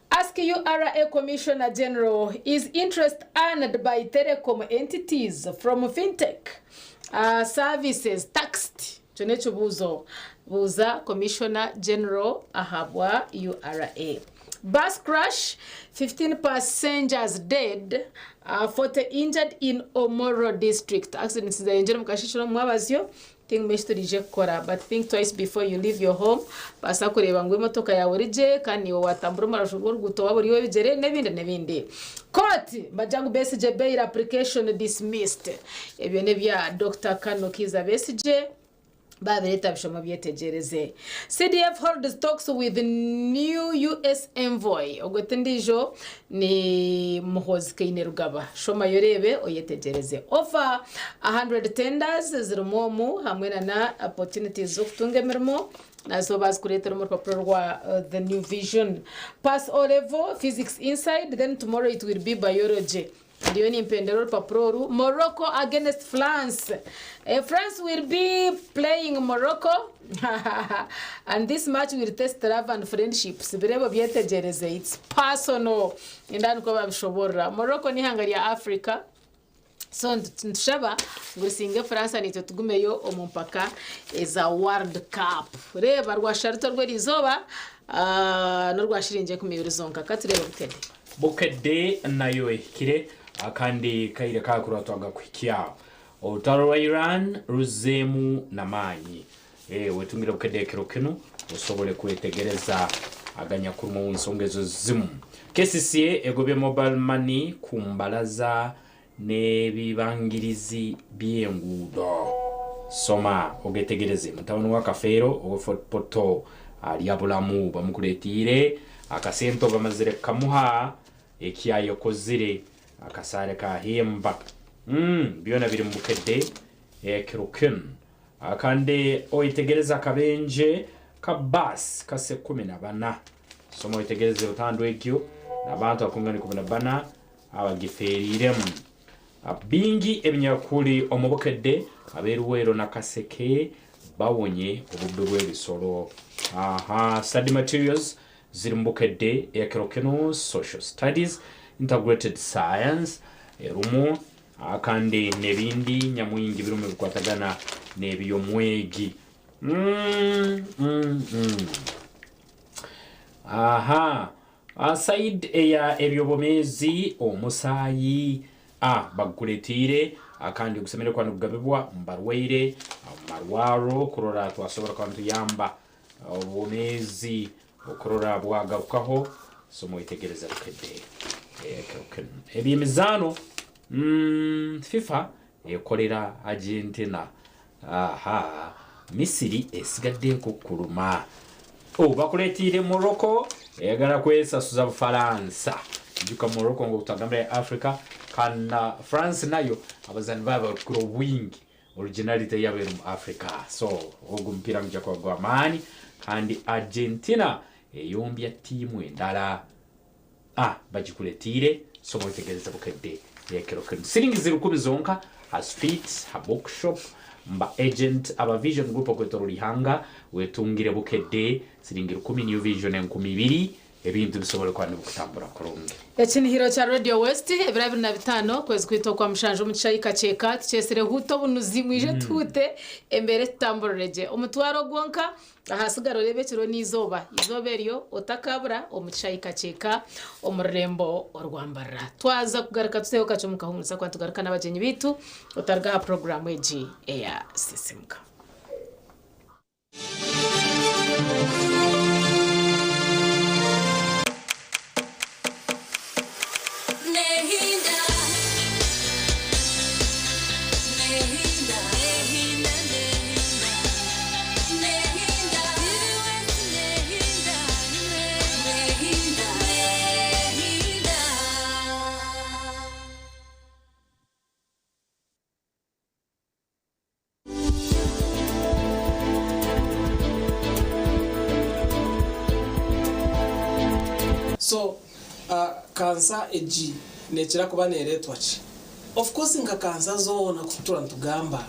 Ask URA Commissioner General, Is interest earned by telecom entities from fintech services taxed? Ekyo n'ekibuuzo buuza Commissioner General ahabwa URA. Bus crash, 15 passengers dead, 40 injured in Omoro district. Accidents zayongyera omu kasheeshe n'omu mwabazyo. Tihaine eki turaije kukora but think twice before you leave your home baasa kureeba ngu emotoka yaawe eri gye kandi naiwe waatambura omu rubaju rw'oruguuto waaba ori ow'ebigyere n'ebindi n'ebindi. Court nibagira ngu Besigye bail application dismissed. Ebyo n'ebya Dokita Kano Kiiza Besigye baabireeta bishome obyetegyereze. CDF holds talks with new US envoy. Ogwo ti ndiijo Ni Muhoozi Kainerugaba. Shomayo oreebe oyetegyereze. Over 100 tenders zirimu omu hamwe na na opportunities z'okutunga emirimo nazo baazikureetera omu rupapura rwa The New Vision. Pass O level, Physics inside then tomorrow it will be Biology. Ndiyo nimpendera orupapura oru. Morocco against France. France will be playing Morocco and this match will test love and friendships. Bireebe obyetegyereze. It's personal. Nindeeba nikwo babishoborora. Morocco n'eihanga rya Africa. So nitushaba ngu risinge France naitwe tugumeyo omu mpaka eza World Cup. Reeba rwasharutwe rw'erizooba n'orwa shiringi 20 zonka. Katureebe Bukedde. Bukedde nayo ehikire akandi kaire kakurwa twagakuhikya. Orutaro rwa Iran ruzeemu namaani. Wetungire Bukedde ekiro kinu osobole kwetegereza aganyakurimu omu nsonga ezo zimu. KCCA egobye mobile money ku mbaraza n'ebibangirizi by'enguudo. Soma ogetegereze. Mutabani wa Kafeero owe Fort Portal arya bulamu bamukuretiire akasente bamazire kukamuha eki ayekozire akasaare kahemba. Byona biri mu Bukedde ekiro kinu. Kandi oyetegereze akabenje ka baasi kase 14. Soma oyetegereze butandu egyo n'abantu abakungana 14 abagifeeriiremu. Bingi ebinyakuri omu Bukedde ab'e Luweero na Kaseke bawonye obubbi bw'ebisolo. Aha, study materials ziri mu Bukedde ekiro kinu, Social Studies Integrated Science erimu kandi n'ebindi nyamwingi birimu nibikwatagana n'eby'omwegi. Mm, mm, mm. Aha. Side eya eby'obwomeezi omusaayi a bagukuretiire kandi gusemeriire kuba nigugabibwa omu barwaire omu marwarro kurora twasobora kuba nituyamba obwomeezi okurora bwagarukaho so mwetegereze Bukedde ekiro kinu. Eby'emizaano FIFA ekolera Argentina aha Misiri esigadde ekukuluma. Oh, bakuletiire Morocco eyagala kwesasuza Bufaransa. Ijuka Morocco ngu twagambire ya Africa kandi na France nayo abazani bayo barukukira obwingi originality yabo eri mu Africa. So ogu omupiira nigwija kuba gw'amaani kandi Argentina eyombya tiimu endala. Ah, bagikuletiire so mwetegereze Bukedde ekiro kinu. Siringi rukumi zonka ha street, ha bookshop, mba agent aba Vision Group okwetorora ihanga wetungire Bukedde siringi rukumi, New Vision 2000 ebintu bisobole kuba nibikutambura kurungi. Ekinihiro kya Radio West, ebiro 25 okwezi kwaitu okwa mushanju omu kishaayi Kakyeka, tukyetsire Huuta obunuzi mwije tuhuute embeera etutamburire gye. Omutwaro gwonka Aha sigara oreebe ekiro n'eizooba, eizooba eryo otakaabura omu kishaayi Kakyeka omu rurembo orwa Mbarara. Twaza kugaruka tuteho kakye omu kahuumuriza kuba nitugaruka n'abagyenyi baitu otaruga aha puroguraamu egi eya Sisimuka. So kansa egi nekira kuba neretwa ki? Of course nka kansa zoona kututura nitugamba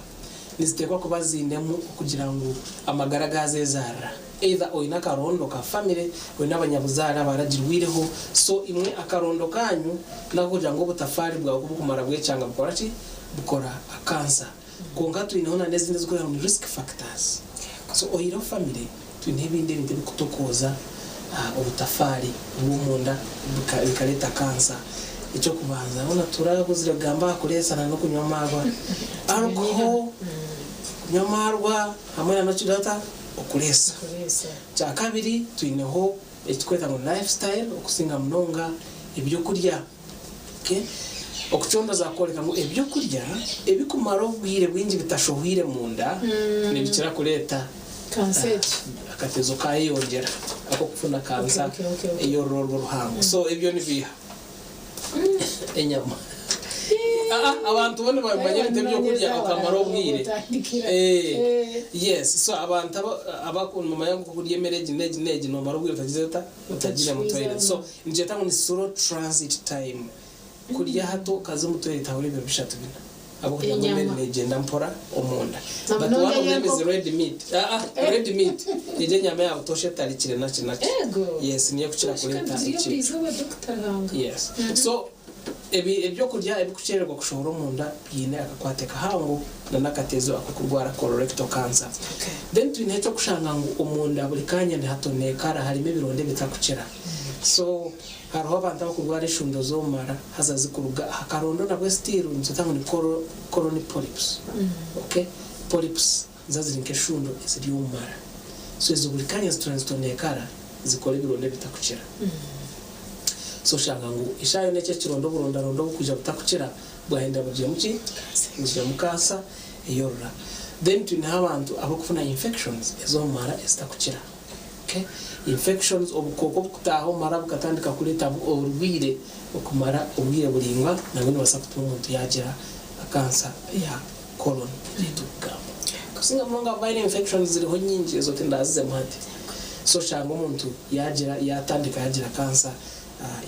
niziteekwa kuba ziinemu okugira ngu amagara gazezarira either oine akarondo ka family oine abanyabuzaare abaragirwireho so imwe akarondo kanyu nakokugira ngu obutafaari bwawe kubukumara bwecanga bukora ki? Bukora akansa. Kwonka twineho na n'ezindi ezirikwetwa ngu ni risk factors. So oihireho family, twineho ebindi ebintu ebirikutokooza obutafaari bw'omunda bikareeta kansa. Eky'okubanza, hoona turahuzire kugamba aha kureesa na n'okunywa amaarwa. Alcohol, kunywa amaarwa hamwe na n'okugira ota? Okureesa. Ekyakabiri, twineho ekiturikweta ngu ni lifestyle, okusinga munonga ebyokurya. Okucoondoza kworeka ngu ebyokurya ebikumara obwire bwingi bitashohwire munda nibikira kureeta akatezo kayeyongyera ak'okufuna kansa ey'orurorwa oruhango. So ebyo nibiiha enyama. Abantu bo nibamanya ebintu ebyokurya okamara obwire. Yes, so abantu nibamanya ngu kurya emere egi n'egi n'egi nomara obwire otagize ota? Otagiire mu toilet. So Nigyeta ngu ni slow transit time. Kurya hati okaza omu toilet habura ebiro bishatu bina ahabw'okugira ngu emere negyenda mpora omunda. But waaba omwemezi red meat, aa red meat egyo enyama ya butoosha etarikire naki naki. Yes niyo ekukira kureeta ekintu. Yes. So ebi ebyokurya ebikukyererwa kushohora omunda biine akakwate kahango na n'akatezo ak'okurwara colorectal cancer. Then twine eky'okushanga ngu omunda buri kanya nihatonekara harimu ebironda ebitakukira. So hariho abantu abakurwara eshundo z'omumara haza zikuruga aha karondo nabwe still nitweta ngu ni colon polyps ok polyps niziba ziri nk'eshundo eziri omu mara so ezo buri kanya zitura nizitonekara zikora ebironda ebitakukira so oshanga ngu eshaaha yoona eki ekironda oburondaronda obukwija butakukira bwahindura bugiremu ki bugiremu cancer ey'orura then twineho abantu abakufuna infections ez'omu mara ezitakukira. Infections, obukooko obukutaaha omu mara bukatandika kureeta oburwaire okumara obwire buraingwa nabwo nibubaasa kutuma omuntu yaagira kansa ya colon ei turikugamba. Kusinga munonga viral infections ziriho nyingi ezo tindazizemu hati. So oshanga omuntu yaagira yaatandika yaagira kansa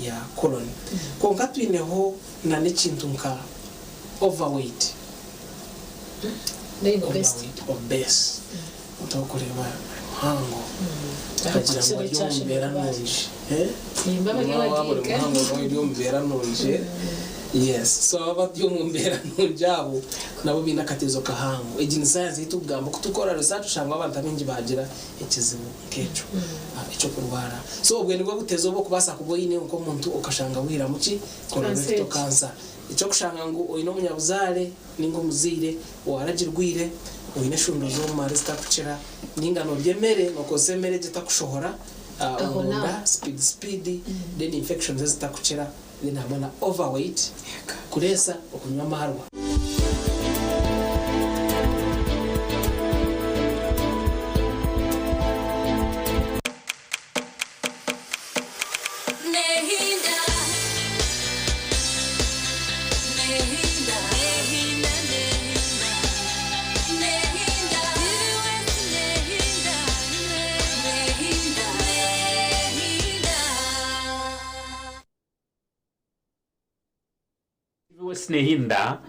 ya colon. Kwonka twineho na n'ekintu nka overweight, overweight, obese. Omuntu orikureeba ari muhango akagira ngu ari omu mbeera nungi. Nimba bari Waaba ori abagiiga. muhango ori omu mbeera nungi. Yes, so abari omu mbeera nungi abo nabo baine akatezo kahango. Egi ni sayansi ei turikugamba. Ku turikukora research oshanga abantu abaingi baagira ekizibu nk'ekyo eky'okurwara. So obwo nibwo butezo obu orikubaasa kuba oine nk'omuntu okashanga wairamu ki? Colorectal cancer. Eky'okushanga ngu oine omunyabuzaare ninga omuzaire owaragirwire, oine eshunduuzi omu mara ezitarikukira, ninga norya emere, nokozesa emere egyo etakushohora omunda speed speed, then infections ezitakukira, then hamwe na overweight, kureesa okunywa amaarwa. West Nehinda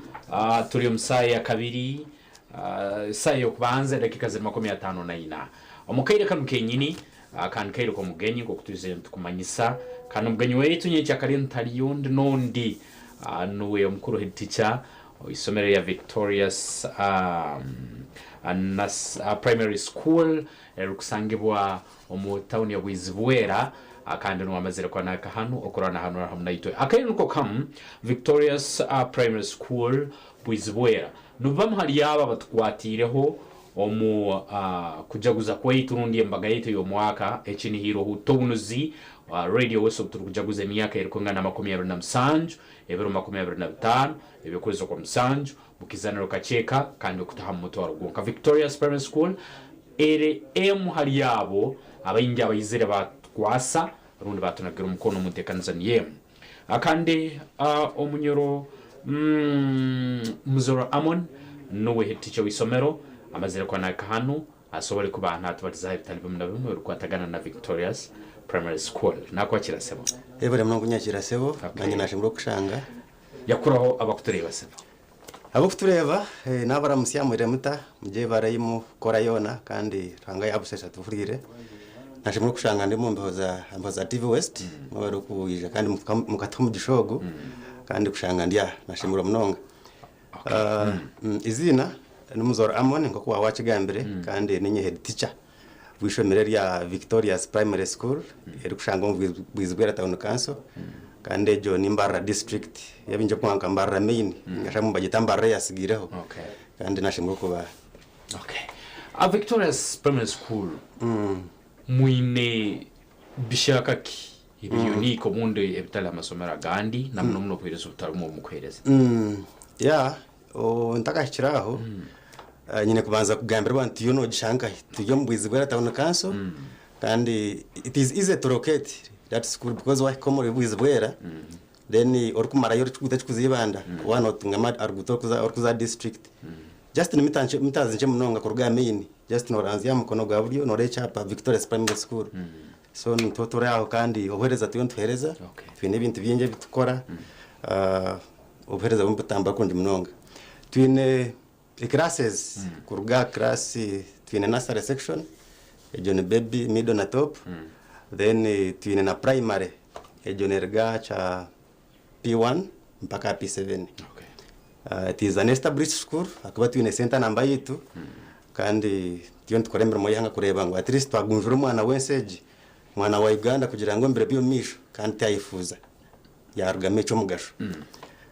turi omu saaha ya kabiri, esaaha ey'okubanza edakiika ziri 54. Omu kaire kanu kenyini kandi kaire k'omugenyi nk'oku twizire nitukumanyisa, kandi omugenyi waitu nyenkyakare ntari ondi n'ondi nuwe omukuru head teacher oisomero rya Victorious Primary School eririkusangibwa omu tauni ya Bwizibwera kandi nuwe amazire kuba nahika hanu okuranahanura hamu naitwe. Akaire niko kamu Victorious Primary School Bwizibwera nibamu hali abo abatukwatiireho omu kujaguza kwaitu rundi embaga yaitu ey'omwaka ekinihiire obutobunuzi Radio West obu turikujaguza emyaka erikwingana 27 ebiro 25 eby'okwezi okwa musanju mukizaniro kakyeka kandi okutaha mu mutwaro gwonka. Victorious Primary School eri emu hali abo abaingi abaizire batukwasa rundi batunagira omukono omu nteekaniza niyo emu. Kandi omunyoro Muzoro Amon nuwe head teacher w'isomero amazire kuba nahika hanu asobole kuba natubalizaho ebitali bimu na bimu ebirikwatagana na Victorious Primary School. Nakwakira sebo. Webare munonga kunyakira sebo, nanye nashemererwa kukushanga. Yakuraho abakutureeba sebo. Abakutureeba nabaramutsya mwire muta, mugyebare ei mukukora yoona kandi Ruhanga yabushesha tuhuriire. Nashemererwa kushanga ndi omu mbeho za TV West, mwebare kwija kandi mukatuha omugisha ogu kandi kushanga ndi aha nashemererwa munonga. Eiziina ni Muzoora Amon nk'oku waaba wakigambire kandi niinye head teacher w'eishomero erya Victorious Primary School erikushangwa omu Bwizibwera Town Council kandi egyo ni Mbarara District ebi nje nka Mbarara Main ninga shi abamwe nibagyeta Mbarara eyatsigaireho kandi nashemererwa kuba aha. A Victorious Primary School mwine bishaka ki ebiri unique obundi ebitari aha masomero agandi na muno muno obuheereza obutarimu omu kuheereza? Yeah, ntakahikire aho, nyine kubanza kugambira abantu turiyo nogishanga nkahi. Turi omu Bwizibwera Town Council kandi it is easy to locate that school because wahika omuri Bwizibwera then orikumarayo orikuguta ekikuza Ibanda waaba notungamu aha ruguuto orikuza district just ni mita nkye munonga kuruga aha main just noranzya aha mukono gwa buryo noreeba ekyapa Victorious Primary School. So nitwo turi aho kandi obuheereza turiyo nituheereza, twine ebintu bingi ebi turikukora, obuheereza burimu nibutambura kurungi munonga. Twine classes kuruga aha class twine nursery section, egyo ni baby, middle na top, then twine na primary, egyo neeruga aha kya P1 mpaka aha P7. It is an established school ahakuba twine center number yaitu kandi turiyo nitukora emirimo y'eihanga kureeba ngu at least twagunjura omwana w'ensi egi, omwana wa Uganda kugira ngu omu biro by'omu maisho kandi tiyayefuuza yarugamu eky'omugasho.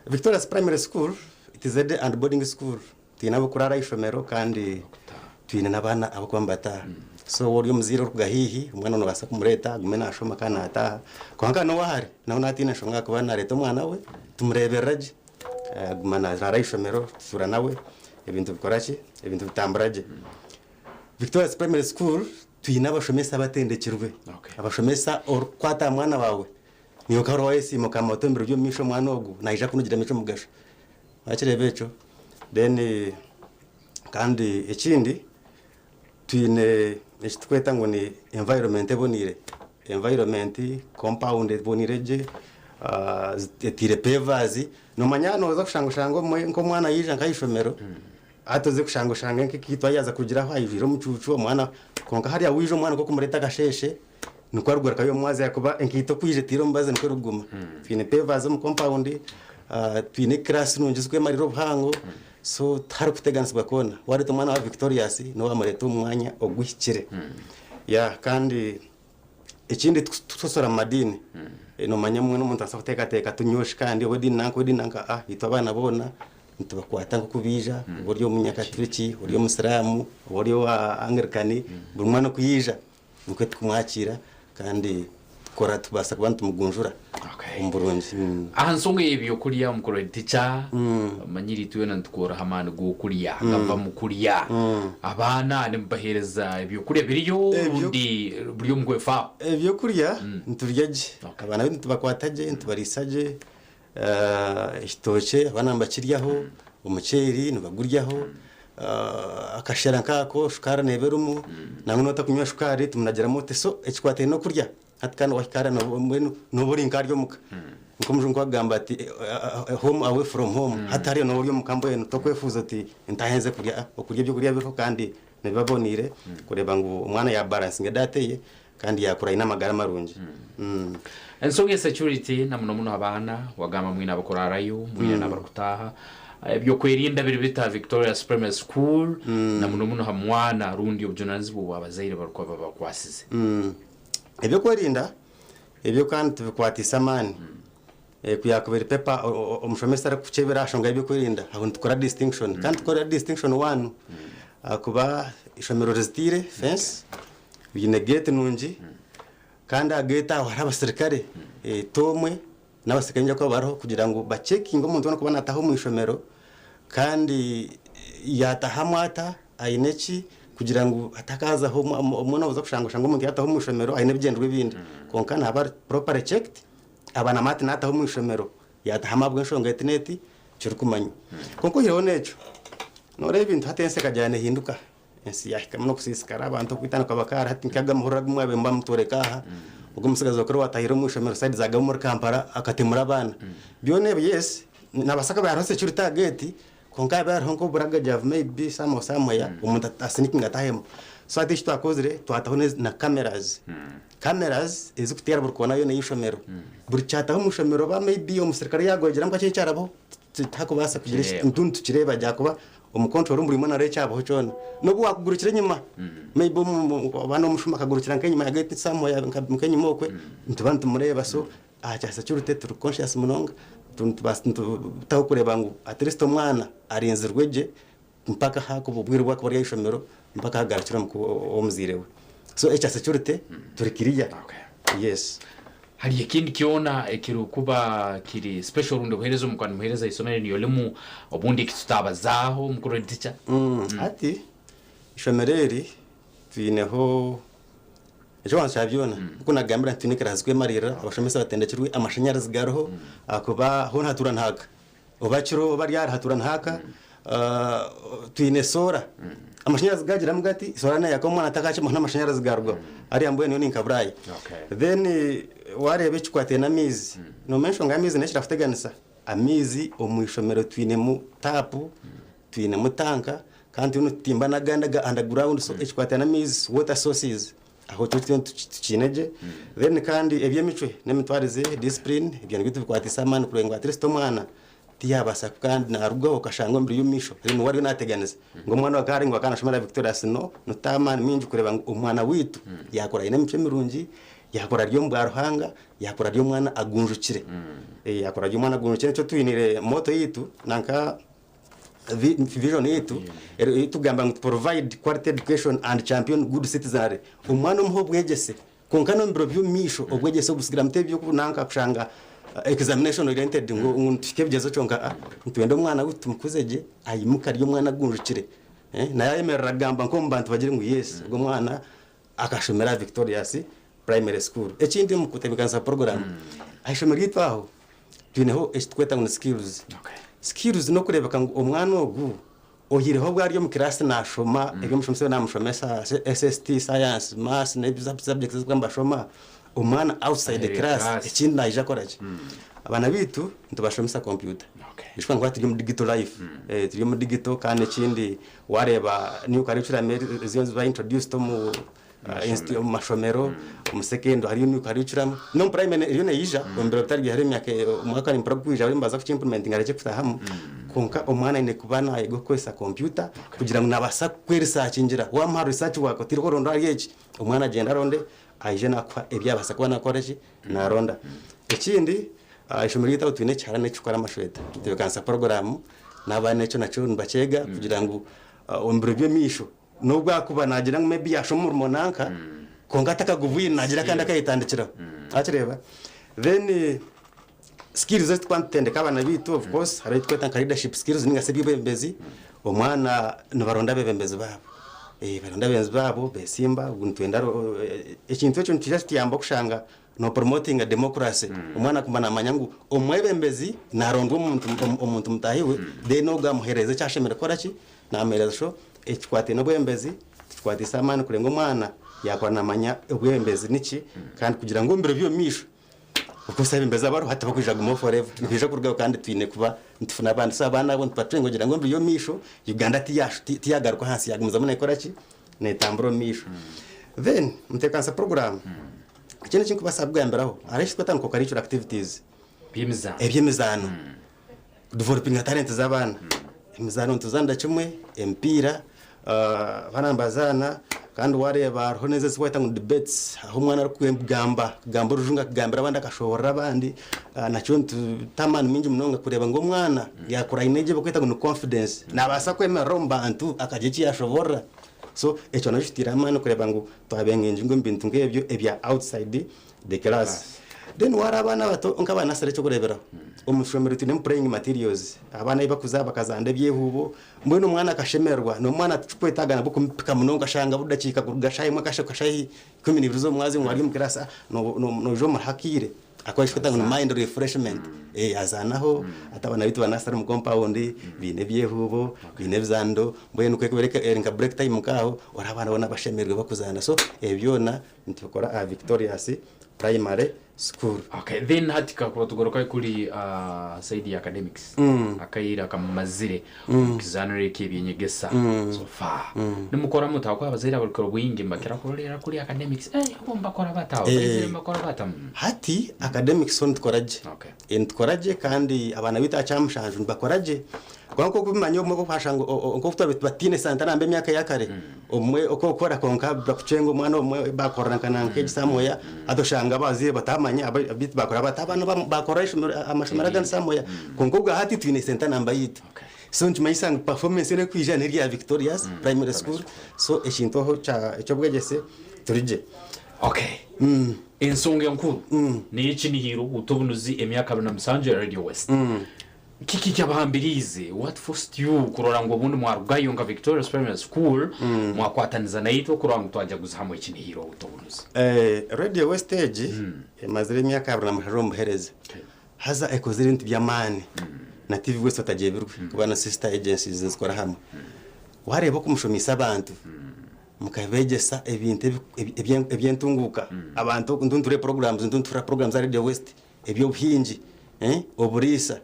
Victorious Primary School it is a day and boarding school, twine ab'okuraara aha ishomero kandi twine n'abaana ab'okuba nibataaha. So waaba ori omuzaire orikuruga haihi omwana noobaasa kumureeta agume naashoma kandi naataaha. Kwonka n'owahare nawe naatiina enshonga ahakuba naareeta omwana we tumureeberera gye aguma naraara aha ishomero tutuura nawe ebintu bikora ki? Ebintu bitambura gye. Victorious Primary School twine abashomesa abatendekirwe, abashomesa orikukwata aha mwana waawe niiwe okaba waayesiima okagamba oti omu biro by'omu maisho omwana ogu naija kunugiramu eky'omugasho. Wakireeba ekyo? Then kandi ekindi twine eki turikweta ngu ni environment eboniire, environment, compound eboniire gye, etaire pavers, noomanya nooza kushanga oshange nk'omwana yaija nk'aha ishomero, hati oze kushanga oshange nk'ekiitwa yaaza kurugira aho aijwire omucuucu omwana, kwonka hariya waija omwana nk'okumureeta akasheeshe, Nikwo arikugarukayo omumwazi ahakuba enkaito ku yaija etaire omubazi nikwo erikuguma. Twine pavers omu compound, twine class nungi zikwemarira obuhango so tiharikuteganisibwa kwona. Wareeta omwana wa Victorious niwe wamureeta omu mwanya oguhikire. Yeah kandi ekindi tikusosola mu madiini. Nomanya mbwenu omuntu abaasa kuteekateeka ati nyowe shi kandi ow'ediini nanka ow'ediini nanka, ah itwe abaana boona nitubakwata nk'oku baija, oba ori omunyakaturiki, ori omusiraamu, oba ori owa Angirikani, buri mwana oku yaija Nikwo tukumwakiira kandi tukora tubaasa kuba nitumugunjura omu burungi. Aha nsonga y'ebyokurya omukuru head teacher, omanyire itwena nitukora amaani g'okurya gava mu kurya. Abaana nimubaheereza ebyokurya biriyo rundi buri omwe kwefaaho? Ebyokurya niturya gye, abaana baitu nitubakwata gye, nitubariisa gye, Ekitookye abaana nibakiryaho, omuceeri nibaguryaho, akashera nk'ako shukaari neeba erimu, nangwa n'obu otakunywa shukaari timunagiramu oti so ekikwataine n'okurya hati kandi wahika hariya mbwenu nooba ori nk'ahari omuka. Nk'omujungu ku akugamba ati home away from home, hati hariya nooba ori omuka mbwenu tokwefuuza oti ntaahe nze kurya, okurya ebyokurya biriho kandi nibiba biboniire kureeba ngu omwana yaabaransinga diet ye kandi yaakura aine amagara marungi. Ensonga ya security na muno muno abaana, wagamba mwine abakuraarayo, mwine n'abarikutaaha. Eby'okwerinda biri bita Victorious Primary School na muno muno ha mwana rundi obujunanizibwa obu abazaire barikuba babakwasize? Eby'okwerinda ebyo kandi tubikwatiise amaani. Ku yaakuba eri pepa omushomesa arikukukyebera aha nshonga y'eby'okwerinda, aho nitukora distinction. Kandi tukora distinction one ahakuba eishomero rizitiire fence, riine geeti nungi kandi aha geeti aho hariho abasirikare ti omwe n'abasirikare nibaija kuba bariho kugira ngu bacekinge omuntu weena orikuba naataaha omu ishomero kandi yaataahamu ata, aine ki kugira ngu hatakaazaho omwe nooza kushanga oshange omuntu yaataaha omu ishomero aine ebigyendererwa ebindi kwonka naaba ari properly checked. Aba na Martin naataha omu ishomero, yaatahamu ahabw'enshonga eti n'eti, kirikumanywa. Kwonka oihireho n'ekyo, nooreeba ebintu hati ensi ekagira neehinduka. Ensi yaahikamu n'okusiisikara, abantu okwitana kukaba kaari hati nk'ago amahurire agu mwabaire muba mutworeka aha, ogu omutsigazi wakare owaatahire omu ishomero sayidi za Gaba omuri Kampala akatemura abaana. Byona ebyo yes, naabaasa kuba hariho security aha geeti, kwonka haaba hariho nk'oburagajavu maybe some somewhere, omuntu asinikinge ataahemu. So hati eki twakozire, twataho na cameras. Cameras ezikuteera buri koona yoona ey'eishomero. Buri kyataho omu ishomero oba maybe omusirikare yaagwegyera ngu kakye ekyarabaho tihakubaasa kugira eki Kireeba. ntu nitukireeba gye ahakuba omu control room buri omwe naareeba ekyabaho kyona. N'obu waakugurukira enyima maybe oba n'omushuma akagurukira nk'enyima ya gate somewhere nk'enyima okwe nituba nitumureeba so aha kya security turi conscious munonga nitubaasa nitutaho kureeba ngu at least omwana arinzirwe gye mpaka ahakuba obwire obu akuba ari ahaishomero mpaka ahagarukire omuka ow'omuzaire we. So ekya security turi clear. Yes. Hariyo ekindi kyona ekirikuba kiri special rundi obuheereza omukuba nimuheereza eisomero niryo rimu obundi eki tutaabazaaho mukuru head teacher? Hati eishomero eri twineho eky'okubanza kya byona nk'oku nagambire nti twine ekiraasi zirikwemariirira, abashomesa batendekirwe, amashanyarazi gariho ahakuba hoona hatuura nihaka. Oba kiro oba ryari hatuura nihaaka, twine soora. Amashanyarazi gaagiramu gati, soora neeyaka omwana atakaakima n'amashanyarazi gaarugaho. Hariya mbwenu yo ni nka Buraaya. Then waareeba ekikwataine n'amaizi, noomanya enshonga y'amaizi nayo ekirakuteganisa? Amaizi omu ishomero twinemu taapu, twinemu tanka kandi turiyo nitutimba n'agandi aga underground so ekikwataine n'amaizi water sources. Aho kyo twena tukiine gye. Then kandi eby'emicwe n'emitwarize, discipline, ebyo nibyo tubikwatiise amaani kureba ngu at least omwana tiyabaasa kandi narugaho okashanga omu biro by'omumaisho niwe ariyo nateganisa ngu omwana wa ngu akaba nashomera Victorious no nitutaho amaani maingi kureba ngu omwana waitu yakura aine emicwe mirungi, yakura ari omu bwa Ruhanga, yakura ari omwana agunjukire. Yakura ari omwana agunjukire nikyo twiniire motto yaitu nanka Vision yaitu erikugamba ngu to provide quality education and champion good citizenry. Omwana omuhe obwegyese kwonka n'omu biro by'omu maisho obwegyese obu busigara muti eby'okunanka kushanga examination oriented ngu nituhika ebigyezo kyonka nitwenda omwana waitu tumukuze gye aimuke ari omwana agunjukire naye ayemerera agamba nk'omu bantu bagire ngu yes ogu omwana akashomera aha Victorious Primary School. Ekindi omu kutebeekanisa puroguraamu aha ishomero ryaitu aho twineho eki turikweta ngu ni skills. Skills n'okureebeka ngu omwana ogu oihireho obu ari omu kiraasi naashoma ebi omushomesa we naamushomesa, SST, science, maths n'ebi subjects ezi barikuba nibashoma, omwana outside Aheeru ya class kiraasi. ekindi naija kukora ki? Abaana baitu nitubashomesa kompyuta. Nikyo nkuba turi omu digital life, turi omu digital kandi ekindi waareeba new curriculum eziriyo niziba introduced omu. Omu mashomero, omu secondary hariyo new curriculum, n'omu primary eriyo neija omu biro bitari bihare emyaka omwaka nimpura gurikwija bariyo nibaza kuki-implementinga harekye kutahamu kwonka omwana aine kuba naayega kukozesa kompyuta kugira ngu naabaasa kwerisaakingira. Waamuha research work otiireho oronda ahari egi, omwana agyende aronde aije naakuha ebi yaabaasa kuba naakora ki, naaronda. Ekindi, eishomero ryaitu ahu twine ekiharani ekirikukora amashweta, nitutebeekanisa puroguraamu n'abaana ekyo nakyo nibakyega kugira ngu omu biro by'omumaisho N'obu akuba naagira ngu maybe yaashoma omurimo nanka, kwonka atakagubwine naagira akandi akayetandikiraho. Wakireeba? Then skills ezi turikuba nitutendeka abaana baitu of course hariho ebiturikweta nka leadership skills ninga shi eby'obwebembezi, omwana nibaronda abeebembezi baabo. Baronda abeebembezi baabo beesimba ngu nitwenda ekintu ekyo nikiija kituyamba kushanga Nopromotinga democracy, omwana akaguma namanya ngu omwebembezi narondwa omuntu omuntu mutahi we then ogwo amuhereza eki ashemereire kukora ki? Namuhereza so ekikwataine obwebembezi tukikwatise amaani kureba ngu omwana yakura namanya obwebembezi niki kandi kugira ngu omu biro by'omumaisho of course abebembezi abariho hati tibakwija kugumaho forever nibaija kurugaho kandi twine kuba nitufuna abandi so abaana abo nitubatrainga kugira ngu omu biro by'omumaisho Uganda tiyagaruka ahansi yagumizamu nekora ki? Netambura omu maisho. Then mutebekanisa program. Ekindi eki ndikubaasa kukugambiraho, hariho eki turikweta ngu co-curricular activities. Eby'emizaano. Eby'emizaano. Kudevelopinga talent z'abaana. Emizaano nituzaanira kimwe, emipiira, abaana nibazaana kandi waareeba hariho n'ezi ezirikwetwa ngu debates ahu omwana arikugamba, kugamba orujungu akagambira abandi akashoboorora abandi, nakyo nituta amaani maingi munonga kureeba ngu omwana yaakura aine egi ei barikweta ngu ni confidence, naabaasa kwemerera omu bantu akagira eki yaashoboorora. So ekyo nakyo kitaire amaani kureeba ngu Twaba engengi omu bintu nk'ebyo ebya outside the class. Then wareeba abaana abato nk'aba nursery ekyokureeberaho, omu ishomero twinemu playing materials, abaana ahi bakuza bakazaana ebyehuubo, mbwenu omwana akashemererwa, n'omwana tikikwetaaga nabwo kumupika munonga okashanga buri dakiika kuruga shaaha emwe akahika shaaha 12 z'omwazyo ngu ari omu class, noija omuhe akaire. Ahakuba ekirikwetwa ngu ni mind refreshment. Azaanaho, hati abaana baitu ba nursery omu compound baine ebyehuubo, baine ebizaanido, mbwenu ku erikuba eri nka break time nk'aho, oraba abaana boona bashemereirwe barikuzaana. So ebyo byona nitubikora aha Victorious Primary School. Okay, then hati kakuba tugaruka kuri side ya academics akaire akamumazire omu kizaaniro eki eby'enyegesa so far nimukora muta ahakuba abazaire abarikukira obwingi nibakira kuroreera kuri academics eh bo nibakora bata abo abaizire nibakora bata? Hati academics ho nitukora gye. Nitukora gye kandi abaana baitu aha Kyamushanju nibakora gye. Kwonka nk'oku obimanya obumwe nk'oku nk'oku twabaire tubatiine sente namba emyaka eya kare, obumwe oku okora kwonka bakucenga omwana obumwe bakorera nka nanka egi somewhere hati oshanga abazaire batamanya beitu bakora bata abaana bakora amashomero agandi somewhere. Kwonka obwa hati twine sente namba yaitu. So nikimanyisa ngu performance yoona erikwija n'eri ya Victorious Primary School. So ekintu aho eky'obwegyese turi gye. Okay. Ensonga enkuru n'ey'ekinihiro obutobunuzi emyaka 27 ya Radio West. Kiki ekyabahambiriize, what forced you, kurora ngu obundi mwarugayo nka Victorious Primary School mwakwataniza naitwe kurora ngu twajaguza hamwe ekinihiro obutobunuzi? Radio West egi emazire emyaka 27 omu buheereza. Haza ekozire ebintu by'amaani na TV West batagyebirwe kuba na sister agencies nizikora hamwe. Wareeba oku mushomeise abantu mukabeegyesa ebintu eby'entunguuka, abantu nituhurira programs nituhurira programs za Radio West eby'obuhingi, oburiisa,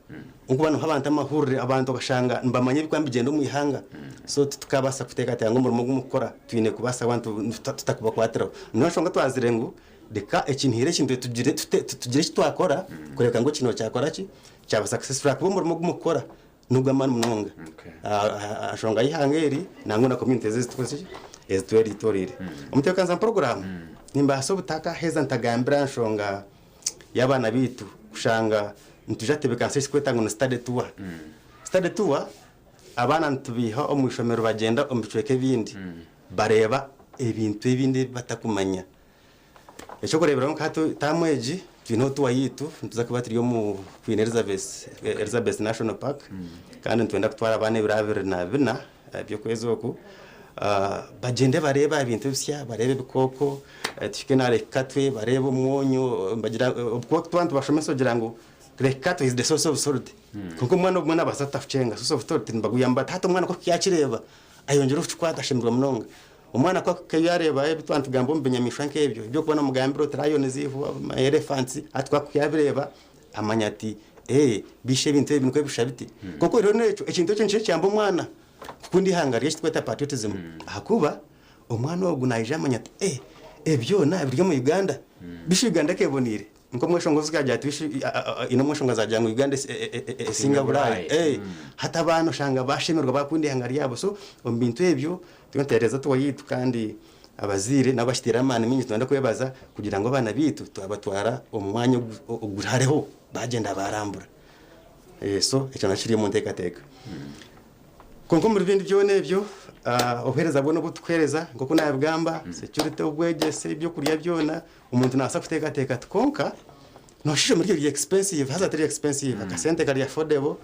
ahabw'okuba niho abantu amahurire abantu okashanga nibamanya ebirikuba nibigyenda omu ihanga so titukabaasa kuteekateeka ngu omurimo ogu murikukora twine kubaasa kuba tutakubakwatiraho. Niyo nshonga twazire ngu Reka ekintu eki tugire eki twakora kureebeka ngu kino kyakora ki? Kyaba successful ahakuba omurimo ogu murikukora n'ogw'amaani munonga aha nshonga y'eihanga eri nangwa na community ezitwetoreire. Omutebeekanisa puroguraamu nimbaasa obutakaheza ntagambire aha nshonga y'abaana baitu kushanga nitwija kutebeekanisa eki turikweta ngu ni study tour. Study tour abaana nitubaiha omu ishomero bagyenda omu bicweka ebindi bareeba ebintu ebindi ebi batakumanya. Eky'okureeberaho nka hati taamu egi twineho tuwa yaitu nituza kuba turi omu Queen Elizabeth, Elizabeth National Park kandi nitwenda kutwara abaana ebiro 24 by'okwezi oku bagyende bareebe aha bintu ebisya, bareebe ebikooko, tuhike na Lake Katwe bareebe omwonyo nibagira ahabw'okuba twaba nitubashomesa ogira ngu Lake Katwe is the source of salt kwonka omwana obumwe naabaasa kutakucenga source of salt nibaguyamba bati hati omwana ku arikuyakireeba ayongyera okukikwata ashemererwa munonga. Omwana ku akuhika ebi areeba ebi twaba nitugamba omu binyamaishwa nk'ebyo, eby'okuba noomugambira oti lions, elephants, hati ku akuhika yabireeba amanya ati ee biisha ebintu ebi nikwo bishusha biti. Kwonka oihireho n'ekyo, ekintu ekyo nikyo kiyamba omwana kukunda eihanga rye eki turikweta patriotism ahakuba Omwana ogu naija amanya ati eh ebyona biri omu Uganda, bishi Uganda ekeboniire? Nk'omweshongozi akagira ati bishi haine omweshongozi agira ngu Uganda esinga Buraaya. Eh hati abaana oshanga bashemererwa bakunda eihanga ryabo. So omu bintu ebyo turiyo nituheereza tour yaitu kandi abazaire nabo bakiteire amaani maingi nitwenda kwebaza kugira ngu abaana baitu twabatwara omu mwanya oguri hariho bagyenda barambura. So ekyo nakyo kiri omu nteekateeka. Kwonka omuri bindi byona ebyo, obuheereza bwona obu turikuheereza nk'oku naabigamba, security, obwegyese, ebyokurya byona, omuntu naabaasa kuteekateeka ati kwonka nooshusha ishomero ryo riri expensive haza tiri expensive, akasente kari affordable,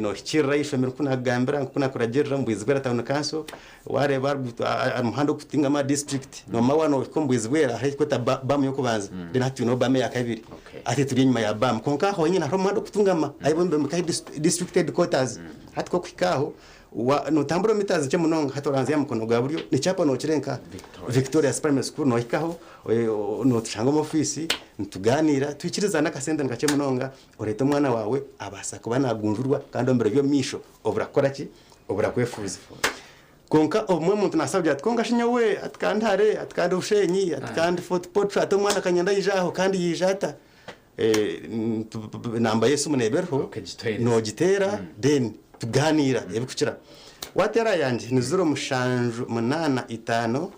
noohikiirira aha ishomero nk'oku naakugambira, nk'oku naakuragirira omu Bwizibwera Town Council, waareeba aha muhanda ogurikutingamu aha district, noomanya waaba noohika omu Bwizibwera hariho ekirikwetwa BAM y'okubanza, then hati twineho BAM eya kabiri, hati turi enyima ya BAM kwonka aho henyine hariho omuhanda ogurikutungama ahu bombeka district headquarters. Hati ku orikuhika aho, nootambura mitazi nkye munonga, hati oranzya aha mukono gwa buryo, n'ekyapa nookirenka Victorious Primary School, noohikaho, nootushanga omu ofiisi, nitugaaniira, twikirizana akasente ni kakye munonga, oreete omwana waawe abaasa kuba naagunjurwa kandi omu biro by'omu maisho obura kukora ki? Obura kwefuuza. Kwonka obumwe omuntu naabaasa kugira ati, Kwonka shi nyowe, ati ka ndi hare, ati ka ndi Bushenyi, ati ka ndi Fort Portal, ati omwana akanyenda yaija aho kandi yaija ata? Namba y'esimu neeba eriho, noogiteera then tugaaniira ebirikukira. Waateera yangye ni ziro mushanju munaana itaano.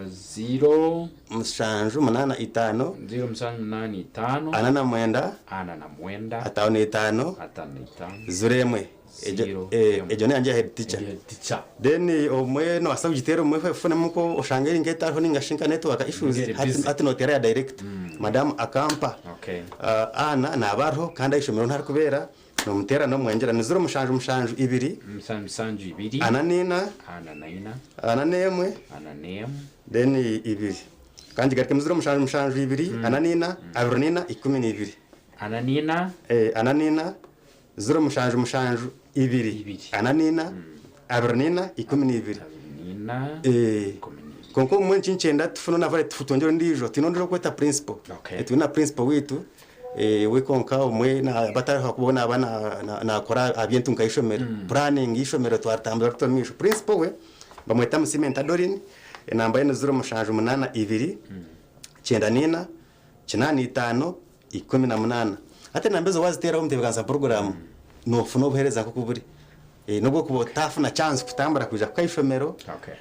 Ziro. Mushanju munaana itaano. Ziro mushanju munaana itaano. Ana na mwenda. Ana na mwenda. Ataano n'etaano. Ataano n'etaano. Ziro emwe. Ziro Egyo n'eyangye ya head teacher. Then obumwe nobaasa kugiteera obumwe efunemu nko oshange eri nk'etariho ninga shi nka network issues Eri hati busy. hati noteera ya direct. Madamu akampa. Anna naaba ariho kandi aha ishomero niho arikubeera nomuteera nomwongyera ni 0772. 772. 44. 44. 41. 41. Then 2. Ka ngigarukemu 0772 44 24 12. 44. 44. 0772 44 24 12. Kwonka obumwe nikinkyenda tufune navare twongyere ondiijo twine ondiijo orikweta principal. Twine na principal waitu we kwonka obumwe naaba atariho ahakuba we naaba nakora aha by'entunguka y'eishomero planning y'eishomero twaritambura tuta omu maisho. Principal we bamweta Musiimenta Doreen enamba ye ni 0782 94 85 18. Hati enamba ezo waaziteeraho omu ntebeekanisa puroguraamu, noofuna obuheereza nk'oku buri. N'obu orikuba otaafuna chance kutambura kwija kuka aha ishomero,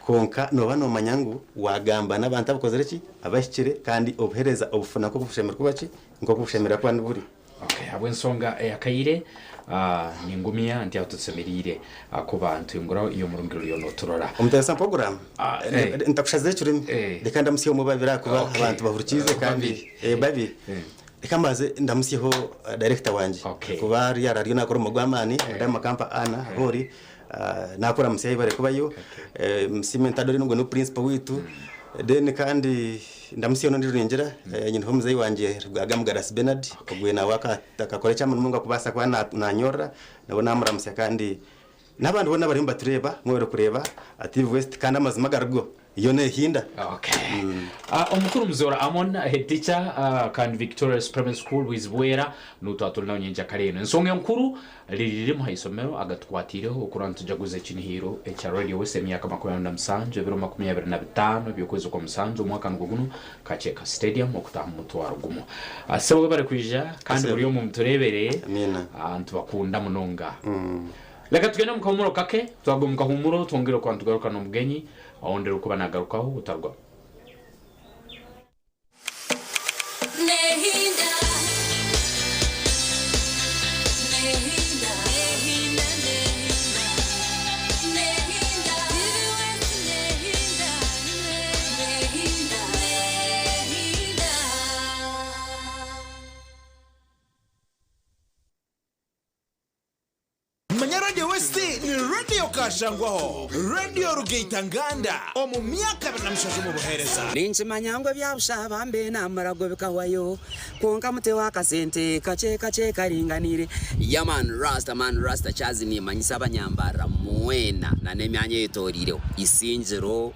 kwonka nooba noomanya ngu waagamba n'abantu abakozire ki? Abahikire kandi obuheereza obufuna nk'oku bushemereire kuba ki? Nk'oku bushemereire kuba niburi. Okay, ahabw'ensonga ey'akaire, ningumya nti aho tusemeriire kuba nituhinguraho iwe omurungi oriyo noturora. Omutebeekanisa puroguraamu, ntakushazire ekirimi, reka ndamutsye omwe babiri ahakuba abantu bahurikiize kandi babiri. Reka mbanze ndamutsyeho dayirekita wangye ahakuba ariyo ariyo naakora omurimo gw'amaani, Madamu Akampa Anna ahu ori naakuramutsya yebare kubayo, Musiime Ntadori ogwo niwe purinsipo waitu, then kandi ndamutsyeho n'ondiijo ningira nyineho muzeeyi wangye Rugaaga Mugarasi Bernard ogwe nawe akakora eky'amaani munonga kubaasa kuba naanyorora nawe naamuramutsya kandi n'abandi boona abariyo nibatureeba mwebare kureeba TV West kandi amazima agarigo Yo nehinda. Omukuru Muzoora Amon, head teacher kandi Victorious Primary School Bwizibwera niwe twaba turi nawe nyenkyakare eno. Ensonga enkuru riri rimwe aha isomero agatukwatiireho okurora nitujaguza ekinihiiro ekya Radio West emyaka 27 ebiro 25 eby'okwezi kwa musanju omwaka nigwo guno Kakyeka Stadium okutaaha omu mutwaro gumwe. Sebo webare kwija kandi buri omwe omutureebere nitubakunda munonga. Reka tugende omu kahumuro kake, twaruga omu kahumuro twongere okuba nitugaruka n'omugenyi ou ndirikuba nagarukaho otarugaho. Manya Radio West ni Radio Kashangwaho, Radio Rugaita Nganda omu myaka 27 omu buheereza. Ninkimanya ngu ebya busha bambe n'amarago bikahwayo, kwonka muteho akasente kakye kakye karinganiire. Yeah man rasta man rasta Chazi nimanyisa abanyambarira mwena na n'emyanya eyetoreireho Isingiro,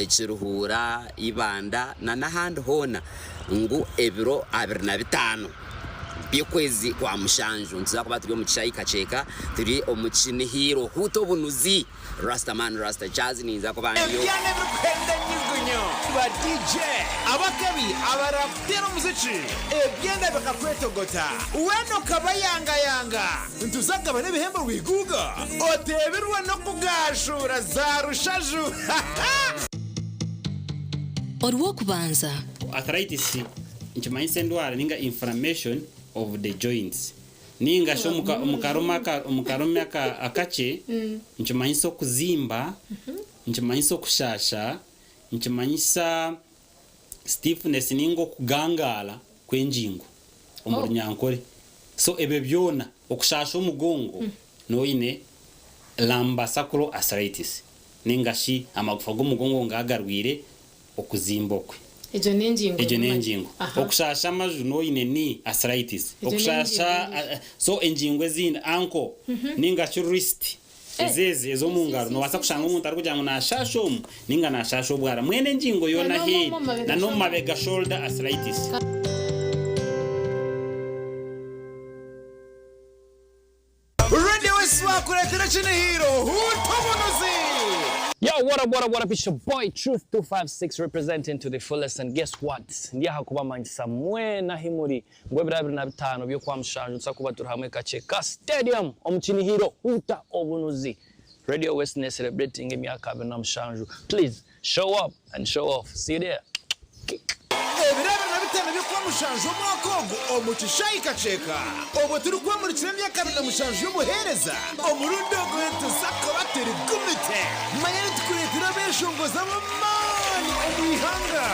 Kiruhura, Ibanda na n'ahandi hoona ngu ebiro 25. by'okwezi kwa mushanju nituza kuba turi omu kishaayi Kakyeka turi omu Kinihiro Huuta Obunuzi Rastaman Rasta Jazz ninza kuba ndiyo. Ebyana ebirikuhenda enyugunyu, ba DJ abakabi abarakuteera omuziki, ebyanda bikakwetogota, weena okabayangayanga. Nituza kugabana ebihembo rwiguuga, oteebirwe n'okugaashuura za rushaju. Orw'okubanza. Arthritis nikimanyisa endwara ninga inflammation of the joints ninga shi omu karumi akakye nikimanyisa okuzimba, nikimanyisa okushasha, nikimanyisa stiffness ninga okugangaara kw'engingo omu runyankore. So ebyo byona, okushasha omugongo nooba oine lumbar sacral arthritis ninga shi amagufa g'omugongo nga garwaire okuzimba okwe. Egyo n'engingo Egyo n'engingo. Okushasha amaju nooba oine knee arthritis. Egyo Okushasha so engingo ezindi ankle ninga shi wrist ezi ezi ez'omu ngaro noobaasa kushanga omuntu arikugira ngu naashaasha omu ninga naashaasha obwara. Mbwenu engingo yoona ahu eri na n'omu mabega shoulder arthritis. Radio West bakureetera ekinihiiro Huuta Obunuzi! Yo, what up, what up, what up? It's your boy Truth 256 representing to the fullest and guess what? Ndi aha kubamanyisa mwena ahi muri ngu ebiro 25 by'Okwamushanju nituza kuba turi hamwe Kakyeka Stadium omu Kinihiro Huuta Obunuzi. Radio West ne celebrating emyaka 27. Please show up and show off. See you there. Ebiro 25 by'Okwamushanju omwaka ogu omu kishaayi Kakyeka obwo turikwemurikira emyaka 27 y'obuheereza, omurundi ogu nituza kuba turi gumite. Manya nitukureetera abeeshongozi ab'amaani omu ihanga.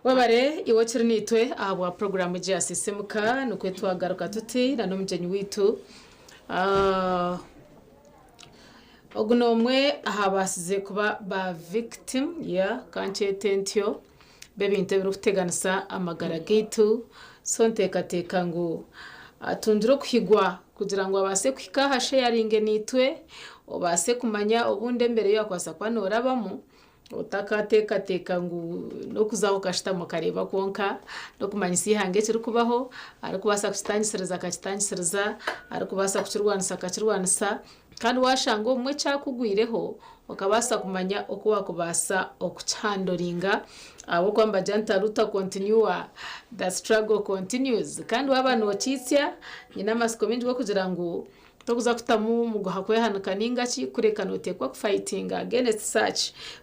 Webare iwe okiri naitwe ahabwa puroguraamu egi ya Sisiimuka nikwo twagaruka tuti na n'omugyenyi waitu. Ah, ogu n'omwe ahabaasize kuba ba victim yeah, kankyete ntyo b'ebintu ebirikuteganisa amagara gaitu. So nteekateeka ngu atungire okuhigwa kugira ngu abaase kuhika aha sharinge naitwe, obaase kumanya obundi embeera ei waakubaasa kuba noorabamu. Otakateekateeka ngu n'okuza aho okashutama okareeba kwonka, n'okumanyisa eihanga ekirikubaho, arikubaasa kukitangisiriza akakitangisiriza, arikubaasa kukirwanisa akakirwanisa, kandi waashanga obumwe kyakugwireho, okabaasa kumanya oku waakubaasa okukihandoringa ahabw'okuba nibagira ngu taluta continua, the struggle continues. Kandi waaba nookitsya, nyine amatsiko maingi g'okugira ngu Tokuza kutamu muguha kwehanika ninga ki, kureka noteekwa kufayitinga against such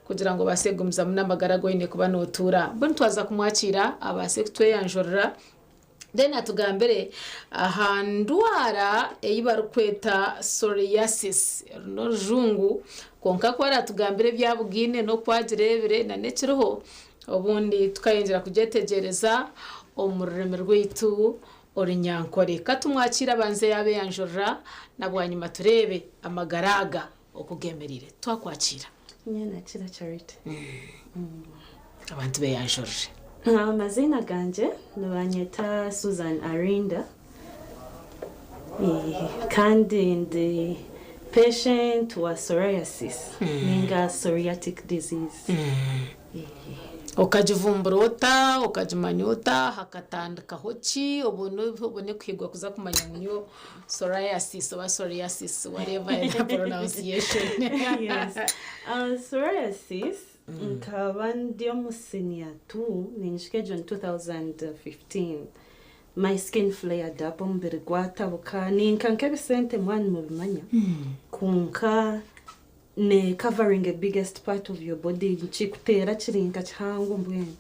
kugira ngu obaase kugumizamu n'amagara agu oine kuba notuura. Mbwenu twaza kumwakiira abaase kutweyanjurira then atugambire aha ndwara ei barikweta psoriasis. Oru n'orujungu kwonka ku aratugambire ebi abugaine n'oku agireebire n'ekiriho obundi tukayongyera kugyetegyereza omu rurimi rwaitu Orunyankore. Ka tumwakiire abanze yaabeyanjurira na bwanyima tureebe amagara aga oku gemereire. Twakwakiira. Nyowe nakira Charity. Abantu beyanjurire. Amaziina gangye nibanyeta Susan Arinda kandi ndi patient wa psoriasis ninga psoriatic disease. Okagivumbura ota? Okagimanya ota? Hakatandikaho ki? Obone obone kuhigwa kuza kumanya ngu niyo psoriasis oba psoriasis whatever the pronunciation. Yes. Psoriasis nkaba ndi omu senior 2 ninyijuka egyo ni 2015 my skin flared up omubiri gwatabuka ninka nk'ebisente mwaba nimubimanya kwonka Ne covering a biggest part of your body nikikuteera kiri nka kihango mbwenu.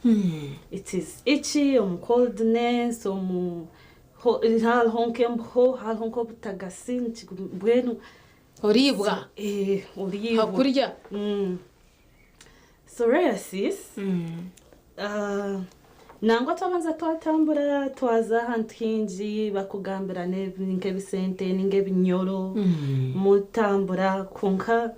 It is itchy, omu coldness, omu hariho nk'embeho, hariho nk'obutagasi mbwenu. Oriibwa? Eh, oriibwa. Hakurya? Psoriasis, nangwa twabanza twatambura twaza ahantu haingi bakugambira nk'ebisente ninga ebinyoro mutambura kwonka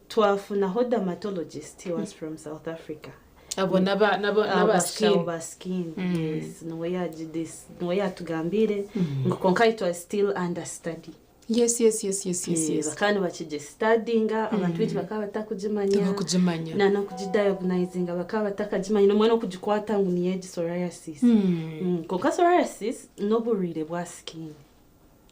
twafunaho dermatologist he was from South Africa. Abo n'aba skin. Abashaho ba skin, yes, niwe yatugambiire ngu kwonka it was still under study. Bakaba nibakigistadinga abantu baingi bakaba batakugimanya. Tibakugimanya. Na n'okugidiagnosinga bakaba batakagimanya nomwe n'okugikwata ngu niyo egi psoriasis. Kwonka psoriasis n'oburwaire bwa skin.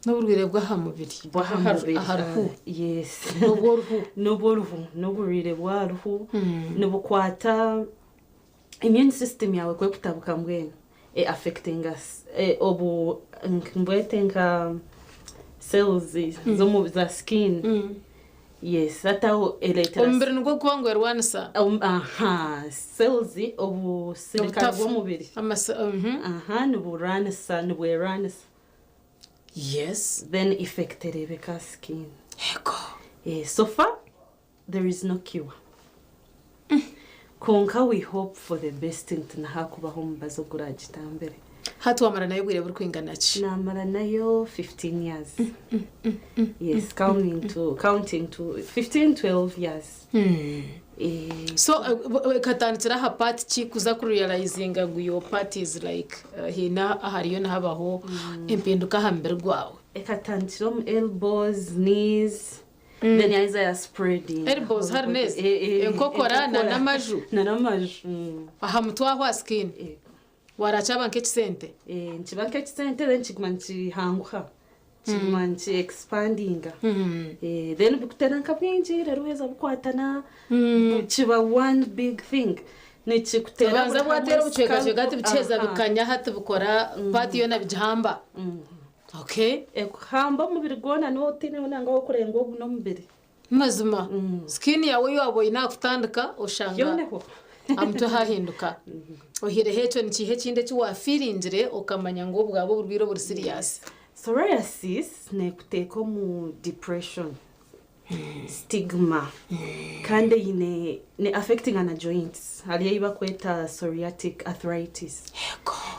N'oburwaire bw'aha mubiri. Bw'aha mubiri. Aha ruhu. Yes. N'obw'oruhu. N'obw'oruhu. N'oburwaire bwa ruhu. Nibukwata immune system yawe kwekutabuka mbwenu. E affecting us. Obu mbwete nka cells z'omu za skin. Yes, hataho eretera Omubiri nigwo gukuba ngu erwanisa. Aha, cells obusirikare Obutafu. bw'omubiri. Aha, niburwanisa, nibwerwanisa. Yes. Then effect erebeka skin. Ego. So far there is no cure. Kwonka we hope for the best nti nihakubaho omubazi oguragitambire. Hati wamara nayo obwire burikwingana ki? Namara nayo 15 years. Yes, counting to 15, 12 years. So ekatandikira aha part ki kuza kurealizinga ngu your part is like hiine ahariyo nihabaho empinduka aha mubiri gwawe? Ekatandikira omu elbows, knees, then yaiza ya spreading. Elbows hari nezi? Enkokora na n'amaju? Na n'amaju. Aha mutwe aho aha skin? Warakyaba nk'ekisente? Nikiba nk'ekisente then kiguma nikihanguha. Kiguma niki expandinga. Then bikutera nka bwingi reero waheza bukwatana kiba one big thing. Nikikutera Obanza buri bwatera hamwe obucwekacweka scalp. hati bukiheza bikanya hati bukora part yoona bigihamba. Okay. Ekuhamba omubiri gwona niwe otaineho nangwa ahu okurenga ogu n'omubiri. Mazima. Skin yawe ei waaba oine aha kutandika oshanga Yoneho. aha mutwe hahinduka. Oihireho ekyo nikiiha ekindi eki waafiiringire okamanya ngu obu bwaba oburwaire oburi serious? Psoriasis neekuteeka omu depression, stigma, kandi eine ne affectinga na joints. Hariyo ei bakweta psoriatic arthritis.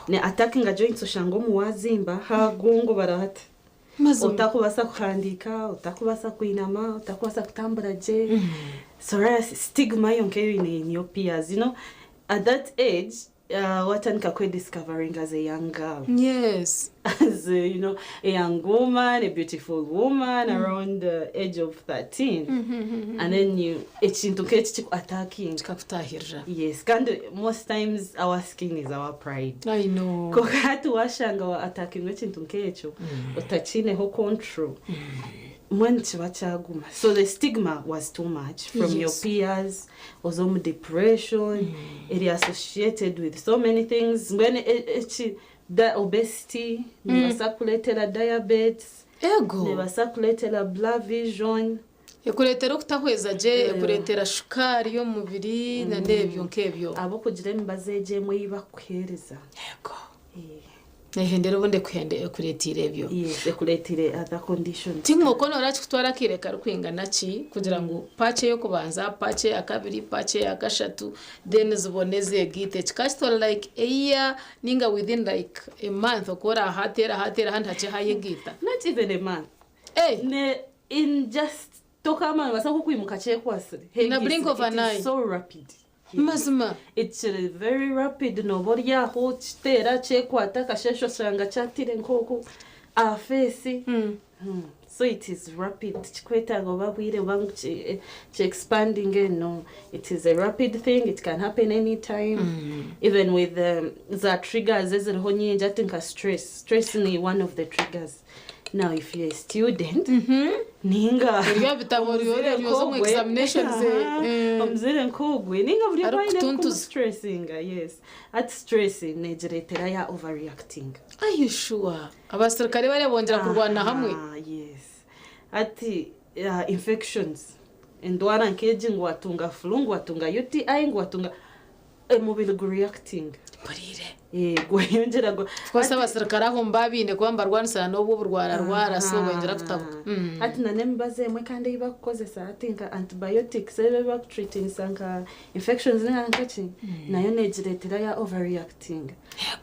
Ne attackinga joints oshanga omu wazimba hagongobara hati. Mazima. Otakubaasa kuhandiika, otakubaasa kwinama, otakubaasa kutambura gye. Psoriasis stigma yonka eyo eine in your peers. At that age, watandika kwediscovering as a young girl. As a, a young woman, a beautiful woman around the age of 13. And then you, ekintu nk'eki kiku attacking. Kikakutahirira. Yes, kandi most times our skin is our pride. I know. Konka hati washanga wa attacking ekintu nk'ekyo, otakiineho control. Mbwenu kiba kyaguma. So the stigma was too much from your peers, oza omu depression, eri associated with so many things. Mbwenu eki the obesity, nebaasa kureetera diabetes, Ego. nebaasa kureetera blur vision. Ekureetera okutahweza gye, ekureetera shukaari y'omubiri na n'ebyo nk'ebyo. Ahabw'okugira emibazi egyo emwe ei bakuheereza. Ego. Nehendera obundi ekureetiire ebyo. Yes, ekureetiire other conditions. Tinkoku norakikutwara akaire karikwingana ki kugira ngu patch ey'okubanza, patch eya kabiri, patch eya kashatu then zibone zeegaite. Kikakitwara like a year ninga within like a month okuba orahateera hateera ahandi hakye hayegaita? Not even a month. Hey. Ne, in just tokama nobasa kukwimuka kyekwasire. In a blink of an It eye. is so rapid. Mazima. It's very rapid noba ori aho kiteera kyekwata akasheshe oshanga kyatire nk'oku aha face. So it is rapid. Kikwetaaga oba bwire oba ngu ki expanding no. It is a rapid thing. It can happen anytime. Even with za triggers eziriho nyingi ati nka stress. Stress ni one of the triggers. Now if you're a student, ninga Orya bitabo oryoza omu examinations. Omuzire nk'ogwe ninga buri Ari omwe aine kutuntuza. kumustressinga, yes. Ati stress negireetera ya overreacting. Are you sure? Abasirikare bariya bongera kurwana hamwe? Yes. Ati Infections, endwara nk'egi, ngu watunga flu, ngu watunga UTI, ngu watunga omubiri gureacting gweyongyera. Of abasirikare aho mbabiine kuba nibarwanisana n'obwo oburwararwara, so bwongyera kutabuka. Hati na n'emibazi emwe kandi ei bakukozesa hati nka antibiotics, ebi bakutreatingisa nka infections ninga nkaki, nayo negireetera ya overreacting.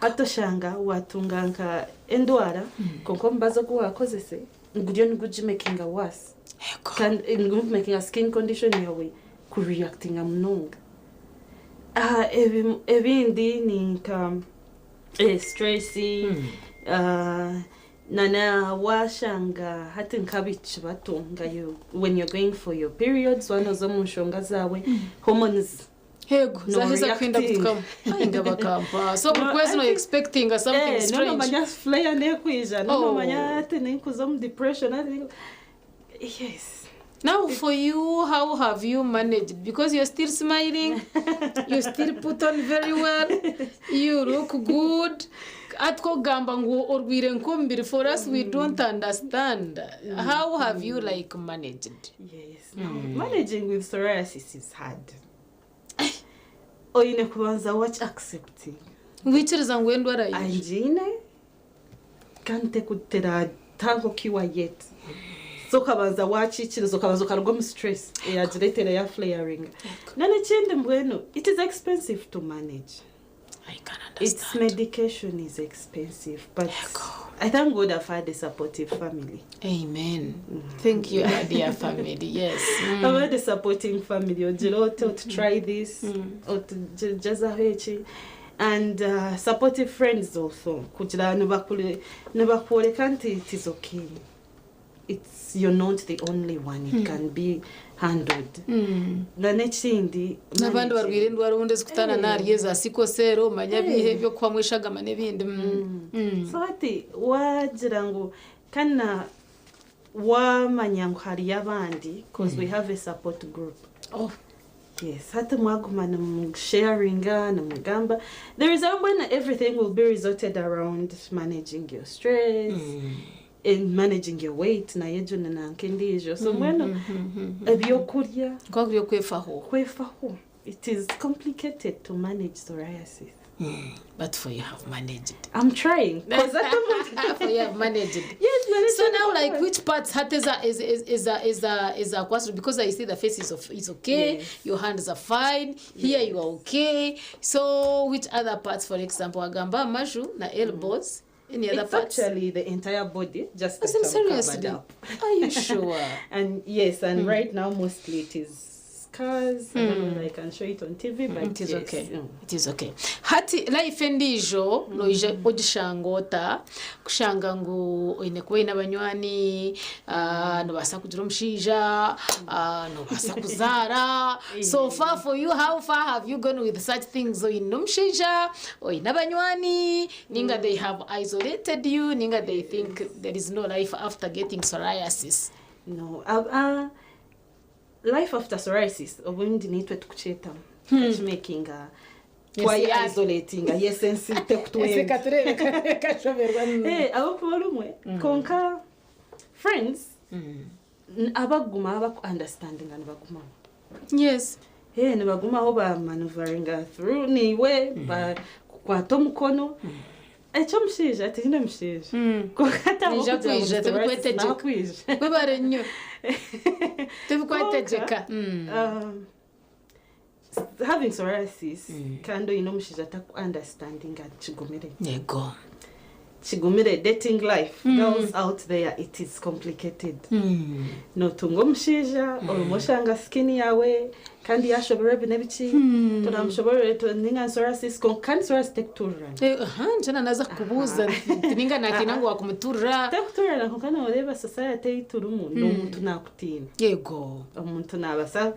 Hati oshanga watunga nka endwara, konka omubazi ogu wakozese guriyo nigugimakinga worse, kandi nigumakinga skin condition yawe kureactinga munonga. Ebindi ni nka stress, nana washanga hati nk'abaishiki bato, nka when you're going for your periods, wanoza omu nshonga zaawe, hormones. Hego, zaheza kwenda kutukamu. Ai, nga bakampa. So buri kwezi no expecting something strange. Nomanya flare nekwija. Nomanya ati ninkuza omu depression ati yes. Now for you, how have you managed? Because you're still smiling, you still put on very well, you look good. Atwo gamba ngu orwire nkombiri, for us we don't understand. How have you like managed? Yes. Now, managing with psoriasis is hard. Oine kubanza watch accepting. Wikiriza ngu endwara yije. Angine kandi tekutera tango kiwa yet. So ukabanza wakikiriza, ukabanza ukaruga omu stress eyagiretera ya flaring. Nanekindi mbwenu, it is expensive to manage. I can understand. Its medication is expensive, but I thank God I've had a supportive family. Amen. Thank you, our dear family. Yes. I've had a supporting family. Ogira oti oti try this, oti gezaho eki. And supportive friends also. Kugira nibakworeka nti it is okay. It's you're not the only one. It can be handled. Na n'ekindi N'abandi barwire endwara ubundi zikutana naryo za sickle cell, manya bihe byo kuba mwishagama n'ebindi. So ati wagira ngu kana wamanya ngu hariyo abandi, because we have a support group. Oh. Yes, hati mwaguma nimusharinga, nimugamba. There is a when everything will be resorted around managing your stress and managing your weight, nayo egyo nanka endiijo. So mbwenu ebyokurya Nk'okurya kwefaho. Kwefaho. It is complicated to manage psoriasis. But for you have managed. I'm trying. 'Cause at the moment For you have managed. Yes. So now, like, which parts hat is a is is is a is a is a question, because I see the faces of it's okay, your hands are fine, here you are okay. So which other parts, for example, agamba amaju na elbows, any other It's parts? actually the entire body, just As that in I'm seriously? covered up. Are you sure? And yes, and right now mostly it is scars. I don't know whether I can show it on TV, but It is yes. okay. It is okay. Hati life endiijo noija ogishanga ota kushanga ngu oine kuba oine abanywani, nobaasa kugira omushaija, nobaasa kuzaara. So far for you, how far have you gone with such things? Oine omushaija, oine abanywani, ninga they have isolated you, ninga they think there is no life after getting psoriasis? No, life after psoriasis obundi nitwe tukukyetamu kakimakinga twayi isolatinga, yes, ensi tekutwenda. Ese katurebe kashoberwa. Abakuba rumwe konka friends abaguma abaku understandinga nibagumaho. Nibagumaho, bamaneuveringa through niwe, bakukwata omukono. Ekyomushaija tihine mushaija. Konka Nija kwija, tebikwetegeka. Nakwija. Webare nnyo, tebikwetegeka. Having psoriasis kandi oyine omushaija ataku understandinga kigumire. Kigumire. Dating life, girls out there, it is complicated. Notunga omushaija orimu oshanga skin yawe kandi yashoberwa ebi n'ebiki, turamushoborere ninga psoriasis, kandi psoriasis tekuturirana. Aha, njena naza kukubuuza nti ninga natina ngu wakumuturira. Tekuturirana, konka noreeba society ei turimu, n'omuntu nakutiina. Omuntu nabasa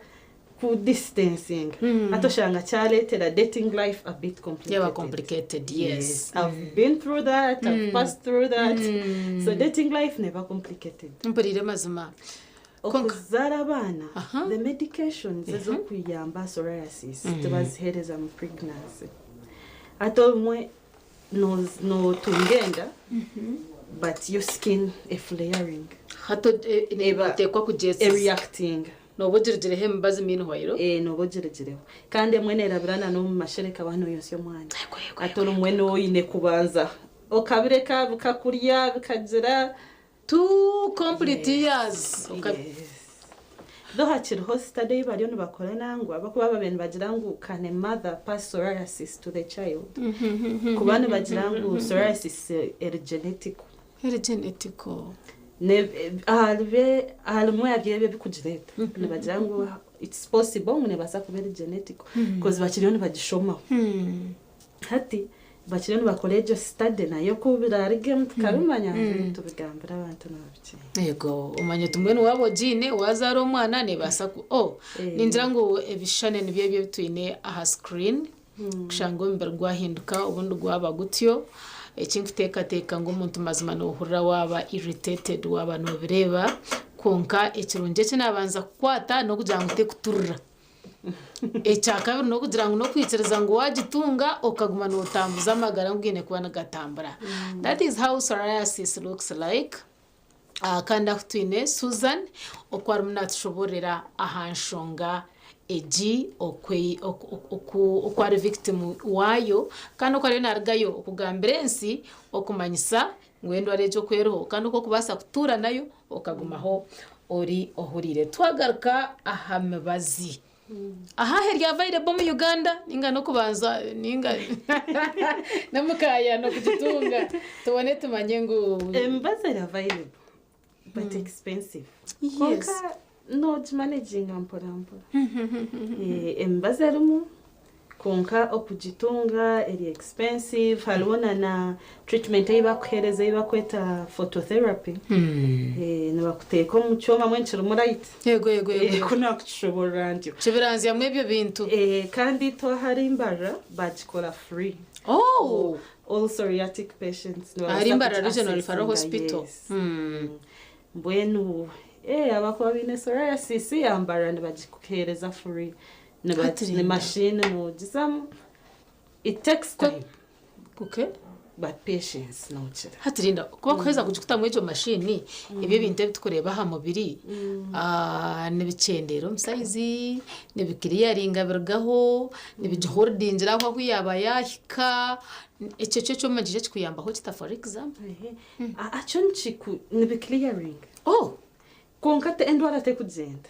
ku distancing, ate oshanga kyareetera dating life a bit complicated. Yaba complicated, yes. I've been through that, I've passed through that. So dating life never complicated. Mpurire mazima. Okuzaara abaana, the medications ez'okuyamba psoriasis tibaziheereza mu pregnancy. Ate obumwe notunga enda. But your skin eflaring. Hato neetekwa kugyesiza. Ereacting. Nooba ogirigireho emibazi meanwhile. Eh, nooba ogirigireho. Kandi emwe neerabirana n'omu mashereka waaba nooyonsya omwana. Ati orumwe nooine kubanza okabireka bikakurya bikagira. Two complete years. Though hakiriho study ei bariyo nibakora nangwa abakuba babaire nibagira ngu can a mother pass psoriasis to the child? Kuba nibagira ngu psoriasis eri genetic. Eri genetic. Harimu ebyebyo ebikugireeta. Nibagira ngu it's possible ngu neebaasa kuba eri genetic because bakiriyo nibagishomaho. Hati bakiriyo nibakora egyo study nayo ku biraarugemu tukabimanya tubigambira abantu nibabikyenga. Yego, omanye oti mbwenu waaba ogiine waazaara omwana neebaasa ku oh ningira ngu ebishushani nibyo ebyo ebi twine aha screen kushanga omubiri gwahinduka obundi gwaba gutyo. Eki nkuteekateeka ngu omuntu mazima noohurira waaba irritated waaba noobireeba kwonka ekirungi eki naabanza kukwata n'okugira ngu tekuturira. Ekyakabiri n'okugira ngu n'okwikiriza ngu waagitunga okaguma nootambuza amagara ngu gaine kuba nigatambura. That is how psoriasis looks like. Kandi ahu twine Susan oku arimu naatushoboororera aha nshonga egi oku ari victim waayo kandi oku ariyo naarugayo okugambira ensi okumanyisa ngu endwara egi oku eriho kandi oku orikubaasa kutuura nayo okagumaho ori ohuriire. Twagaruka aha mibazi. Aha eri available omu Uganda ninga n'okubanza ninga n'omukaayano kugitunga tubone tumanye ngu Emibazi eri available but expensive. Kwonka noogimanaginga mpora mpora. Emibazi erimu kwonka okugitunga eri expensive. Hariho na na treatment ei bakuheereza ei bakweta phototherapy. Nibakuteeka omu kyoma mbwenu kirimu light. Yego yego yego. Ku naakukishoboorora ntyo. Kibiranzyamu ebyo bintu. Kandi itwe ahari Mbarara bagikora free. Oh! All psoriatic patients nibabaasa Ahari Mbarara Regional Referral kugi-accessinga, Hospital. yes. Mbwenu abakuba baine psoriasis aha Mbarara nibagikuheereza free. Hati Ni machine noogizamu. It takes time. But patience nookira. Hati rinda kuba kuheza kugikutamu egyo mashini ebyo ebintu ebi tukureeba aha mubiri nibikyendeera omu sayizi nibikiriyaringa birugaho nibigiholdingira aho ahu yaaba yaahika ekyo kyo ekyoma nikiija kikuyambaho kita, for example? Akyo nikiku nibiclearing. Oh! Kwonka endwara tekugyenda.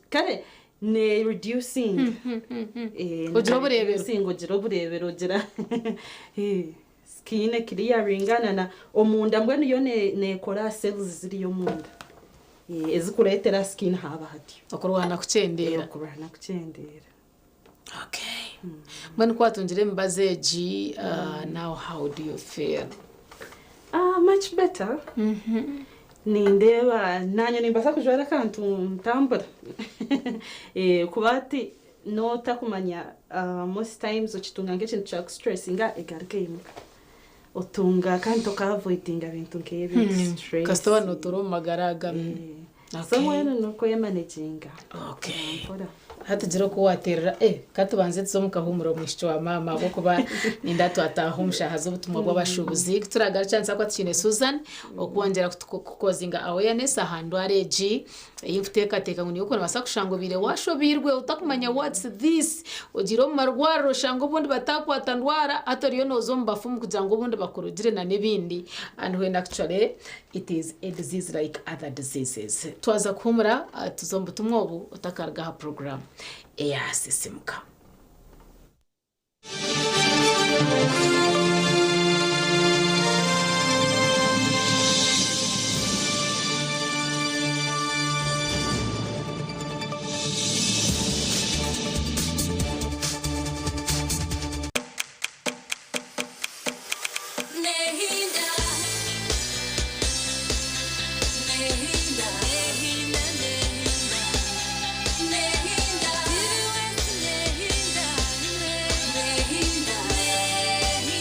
Kare ne reducing. Ogira obureebero. Reducing, ogira obureebero, ogira skin clearing na omunda mbwenu yo nekora cells ziri omunda. Ezikureetera skin haba hatyo. Okurwana kukyendera. Okurwana kukyendera. Okay. Mbwenu ku watungire emibazi egi, now how do you feel? Ah, much better. Nindeeba nanye nimbaasa kujwara akantu ntambura. Kuba ati nootakumanya most times okitunga nk'ekintu kyaku-stressinga egaruka eimuka. Otunga kandi toka-avoidinga bintu nk'ebyo stress. Kasita waaba nootuura omu magara agamwe. So mbwenu n'okwemanaginga. Okay. Mpora. Hati gira oku waateerera katubanze tuze omu kahuumuro mwishiki wa maama ahabw'okuba ninda twataaha omu shaaha z'obutumwa bw'abashuubuzi. Ku turagaruka nituza kuba tukiine Susan okwongyera kukozinga awareness aha ndwara egi ei nkuteekateeka ngu niiwe noobaasa kushanga obaire waashobeirwe otakumanya what's this, ogiire omu marwariro oshanga obundi bataakwata ndwara hati oriyo nooza omu bafumu kugira ngu obundi bakurugire n'ebindi and when actually it is a disease like other diseases. Twaza kuhuumura tuze omu butumwa obu otakaruga aha program eyasisimuka. Nehinda, nehinda, nehinda, nehinda, nehinda, nehinda, nehinda, nehinda.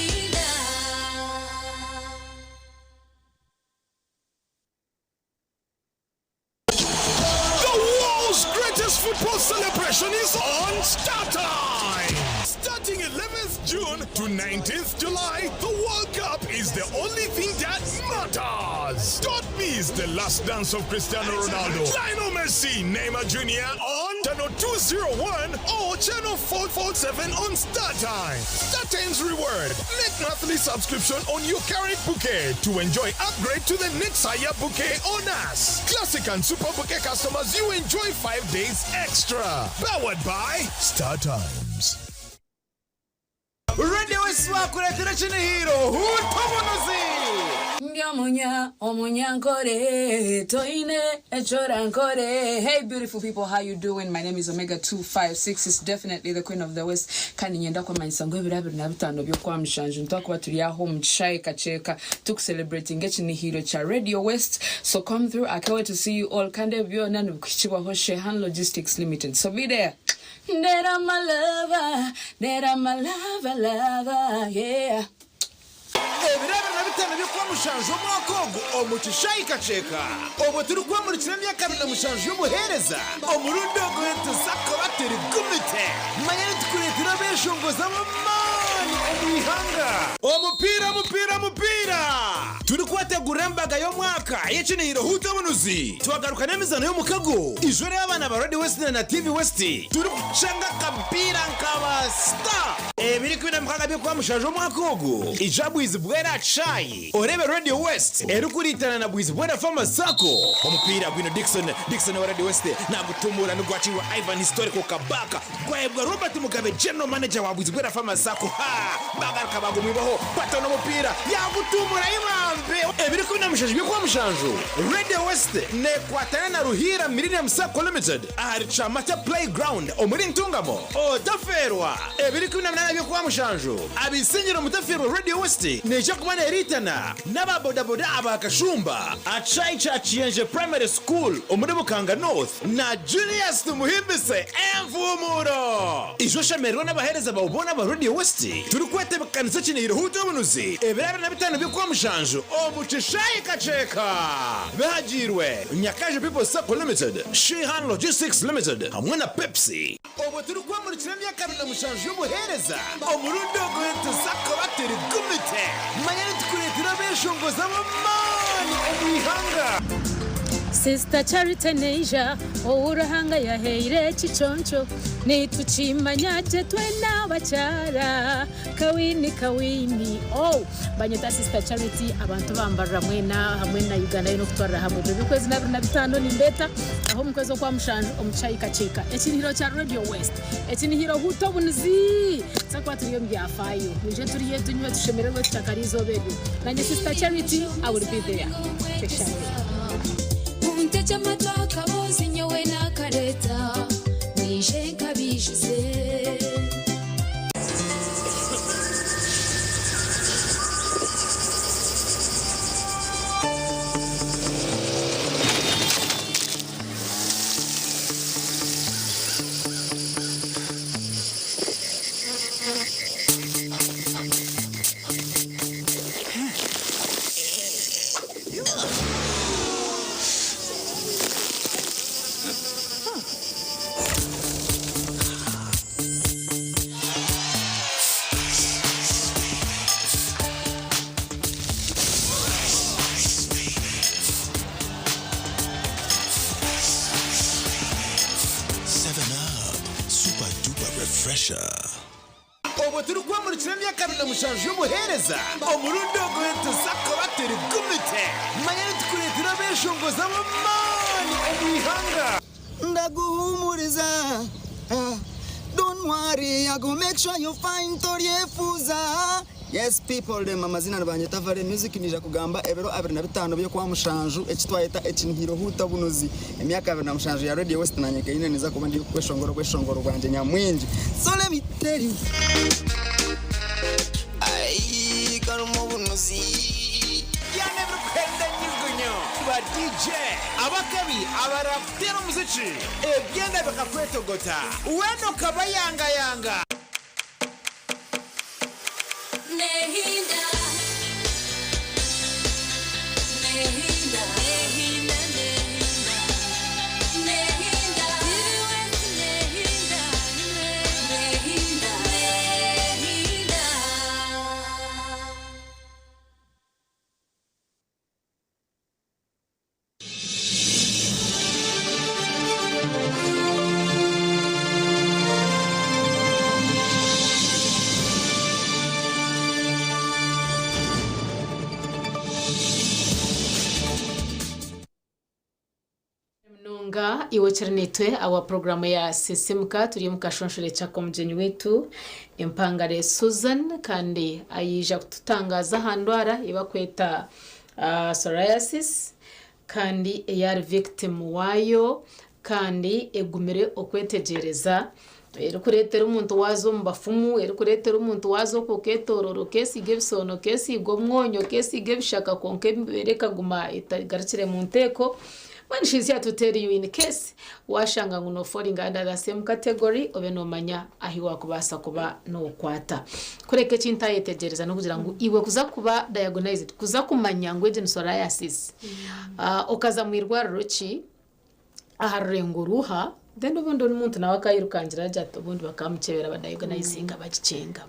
19th July, the World Cup is the only thing that matters. Don't miss the last dance of Cristiano Ronaldo, Lionel Messi, Neymar Jr. on channel 201 or channel 447 on StarTime. StarTime's reward. Make monthly subscription on your current bouquet to enjoy upgrade to the next higher bouquet on us. Classic and Super Bouquet customers, you enjoy 5 days extra. Powered by StarTimes. Radio West bakuretera kinihiro hutobunuzi. Ndi omunya omunyankore toine echorankore. Hey beautiful people, how you doing? My name is Omega 256. It's definitely the queen of the west. Kandi nyenda kwamanyisa ngu ebiro 25 by'okwa mushanju nitwakuba turi aho omu kishayi kakyeka tukucelebrating ekinihiro kya Radio West. So come through, I can't wait to see you all. Kandi ebyo byona nibikuhikibwaho Shehan Logistics Limited, so be there. Ndera my lover, ndera my lover, lover, yeah. Ebiro 25 by'okwa mushanju omwaka ogu omu kishayi kakyeka, obwo turi kwamurikira emyaka 27 y'obuheereza. Omurundi ogu nituzakuba turi gumite. Manya nitukureetera abeshongozi ab'amaani omu ihanga. Omupiira, mupiira, mupiira! Turi kubategurira embaga y'omwaka y'ekinihiro huta obunuzi. Twagaruka n'emizano y'omukago ijoro y'abaana ba Radio West na TV West, turi kucanga akapiira nk'aba star. Ebiri 16 by'okwa mushanju omwaka ogu, ija Bwizi Bwera Chai, orebe Radio West erikuritana na Bwizi Bwera Farmers Sacco. Omupiira gwino Dixon, Dixon wa Radio West nagutumura, nigwakirwa Ivan Historical Kabaka, gwahebwa Robert Mugabe, general manager wa Bwizi Bwera Farmers Sacco. Ha, bagaruka bagumwibaho batona omupiira, yagutumura ibambe. Ebiri 17 by'okwa mushanju, Radio West nekwatana na Ruhira Millennium Sacco Limited ahari Chamata Playground omuri Ntungamo. Otaferwa ebiri 18 by'okwa mushanju, abisinyira omutaferwa. Radio West neija kuba neritana n'ababodaboda abakashumba achai cha Chienje Primary School omuri Bukanga North na Julius Tumuhimbise Envumuro. Ijo shemererwa n'abahereza bawubona ba Radio West. Turi kwetebekanisa kinihiro huta obunuzi ebiro 25 by'okwa mushanju omu kishayi kaceka. Bihagirwe Nyakaje People Sacco Limited, Shehan Logistics Limited hamwe na Pepsi. Obwo turi kwamurikira emyaka 27 y'obuheereza. Omurundi ogu nituzakuba turi gumite. Manya nitukureetera abeshongozi ab'amaani omu ihanga. Sister Charity Neija owuruhanga yaheire ekiconco nitukimanya gye twena abakyara kawini kawini. Oh, banyeta Sister Charity. Abantu bambarira mwena hamwe na Uganda yo nokutwarira hamwe ebyo by'okwezi na 25 nimbeta aho mu kwezi okwa mushanju omu kishayi kakyeka, ekinihiro kya Radio West, ekinihiro huto obunuzi. Tuzakuba turiyo mu byafaayo, mwije turiye, tunywe, tushemererwe, tutakara izooba eryo. Nanye Sister Charity, I will be there. Teshamwe. Untege amatwi akabozi nyowe n'akareta mwije nkabishize. 7 Up Super Duper Refresher. Obwo turi kwamurikira emyaka 27 y'obuheereza. Omurundi ogu nituzakuba turi gumite. Manya nitukureetera abeshongozi ab'amaani omu ihanga. Ndaguhumuriza. Ah, don't worry, I go make sure you find toryefuza. Yes people, them amazina nibanyeta Vale Music. Nija kugamba ebiro 25 by'okwa mushanju ekitwayeta ekinihiro huta bunuzi, emyaka 27 ya Radio West. Nanye keine niza kuba ndi kweshongoro, kweshongoro bwanje nyamwingi. So let me tell you, ai karumo bunuzi. Byana ebirikuhenda nyugunyo, ba DJ abakabi abarakutera omuziki, ebyenda bikakwetogota, wena okabayangayanga. Nehinda, nehinda, nehinda, nehinda, nehinda, nehinda, nehinda, nehinda. munonga iwe okiri naitwe awa puroguramu ya Sisimuka. Turi omu kashonshore ky'akomugyenyi waitu Empangare Susan kandi aija kututangaza aha ndwara ei barikweta psoriasis kandi ei ari victim waayo kandi egumire okwetegyereza. Erikureetera omuntu waaza omu bafumu, erikureetera omuntu waaza okwo okeetooroora okeesiiga ebisoono, okeesiiga omwonyo, okeesiiga ebishaka kwonka embeera ekaguma etagarukire mu nteeko. Mbwenu she's here to tell you in case waashanga ngu nooforinga under the same category obe noomanya ahu waakubaasa kuba nookwata. Kureka eki ntaayetegyereza n'okugira ngu iwe kuza kuba diagnosed, kuza kumanya ngu egi ni psoriasis, okaza mu irwariro ki? Aha rurengo ruha then obundi omuntu nawe akayirukangira agye ati obundi bakamukyebera badiagonizinga bagikyenga.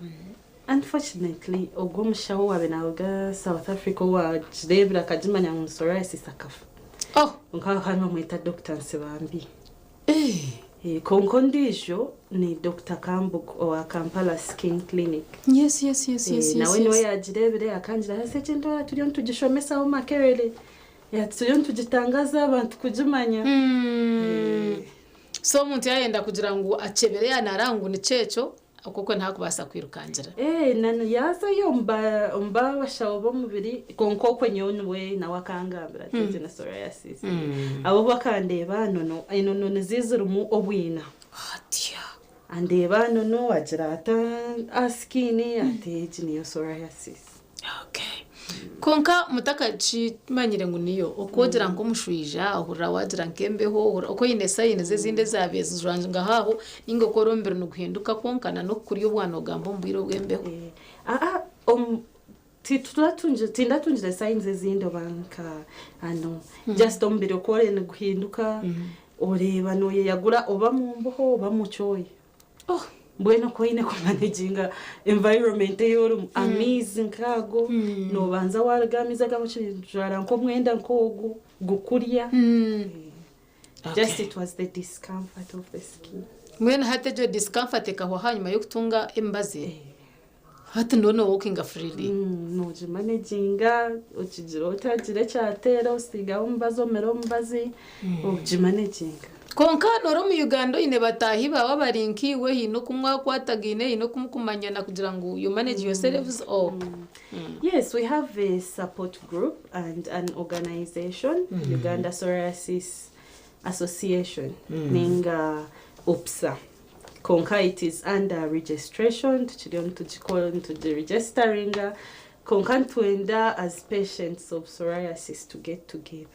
Unfortunately ogwo omushaho owaabaire naaruga South Africa owagireebire akagimanya ngu ni psoriasis akafa. Kwonka bakaba nibamweta Doctor Nsibambi. Kwonka ondiijo ni Doctor Kambugu owa Kampala Skin Clinic. Yes, yes, yes, yes, Nawe niwe yaagireebire akangira hasi egi endwara turiyo nitugishomesaho Makerere. Turiyo nitugitangaza abantu kugimanya. So omuntu yayenda kugira ngu akyebere yaaba nareeba ngu nikyo ekyo, okwo kwe ntakubaasa kwirukangira. Yaazayo omu bashaho b'omubiri kwonka okwe nyowe niwe nawe akangambira ati egi ni psoriasis. Ahabw'okuba akandeeba enono, enono nizo zirimu obwina. Andeeba enono agira ati aha skin ati egi niyo psoriasis. Kwonka mutakakimanyire ngu niyo, okwogira nk'omushwija, ohurira waagira nk'embeho, ohurira oku oine sayinizi ezindi ezaabaire zijwangaho aho, nainga oku ori omubiri niguhinduka kwonka na n'okukurya obwana noogamba omu bwire obw'embeho. Aa, tindatungire sayinizi ezindi oba nka ano, just omubiri oku ori niguhinduka, oreeba nooyeyagura oba mu mbeho oba mu kyoya. Mbwenu oku oine kumanaginga environment ei orimu, amaizi nk'ago, noobanza waaruga aha maizi ago okijwara nk'omwenda nk'ogu gukurya. Just it was the discomfort of the skin. Mbwenu hati egyo discomfort ekahwaho ahanyima y'okutunga emibazi? Hati niiwe noowokinga freely? Noogimanaginga, okigira otagira ekyateera, osiigaho omubazi, omire omubazi, ogimanaginga. Kwonka noora omu Uganda oine bataahi baawe abari nkaiwe, haine oku mwakwatagaine, haine oku murikumanyana kugira ngu you manage yourselves or? Yes, we have a support group and an organization, Uganda Psoriasis Association, ninga UPSA. Konka it is under registration, tukiriyo nitugikora nitugiregisteringa, konka nitwenda as patients of psoriasis to get together.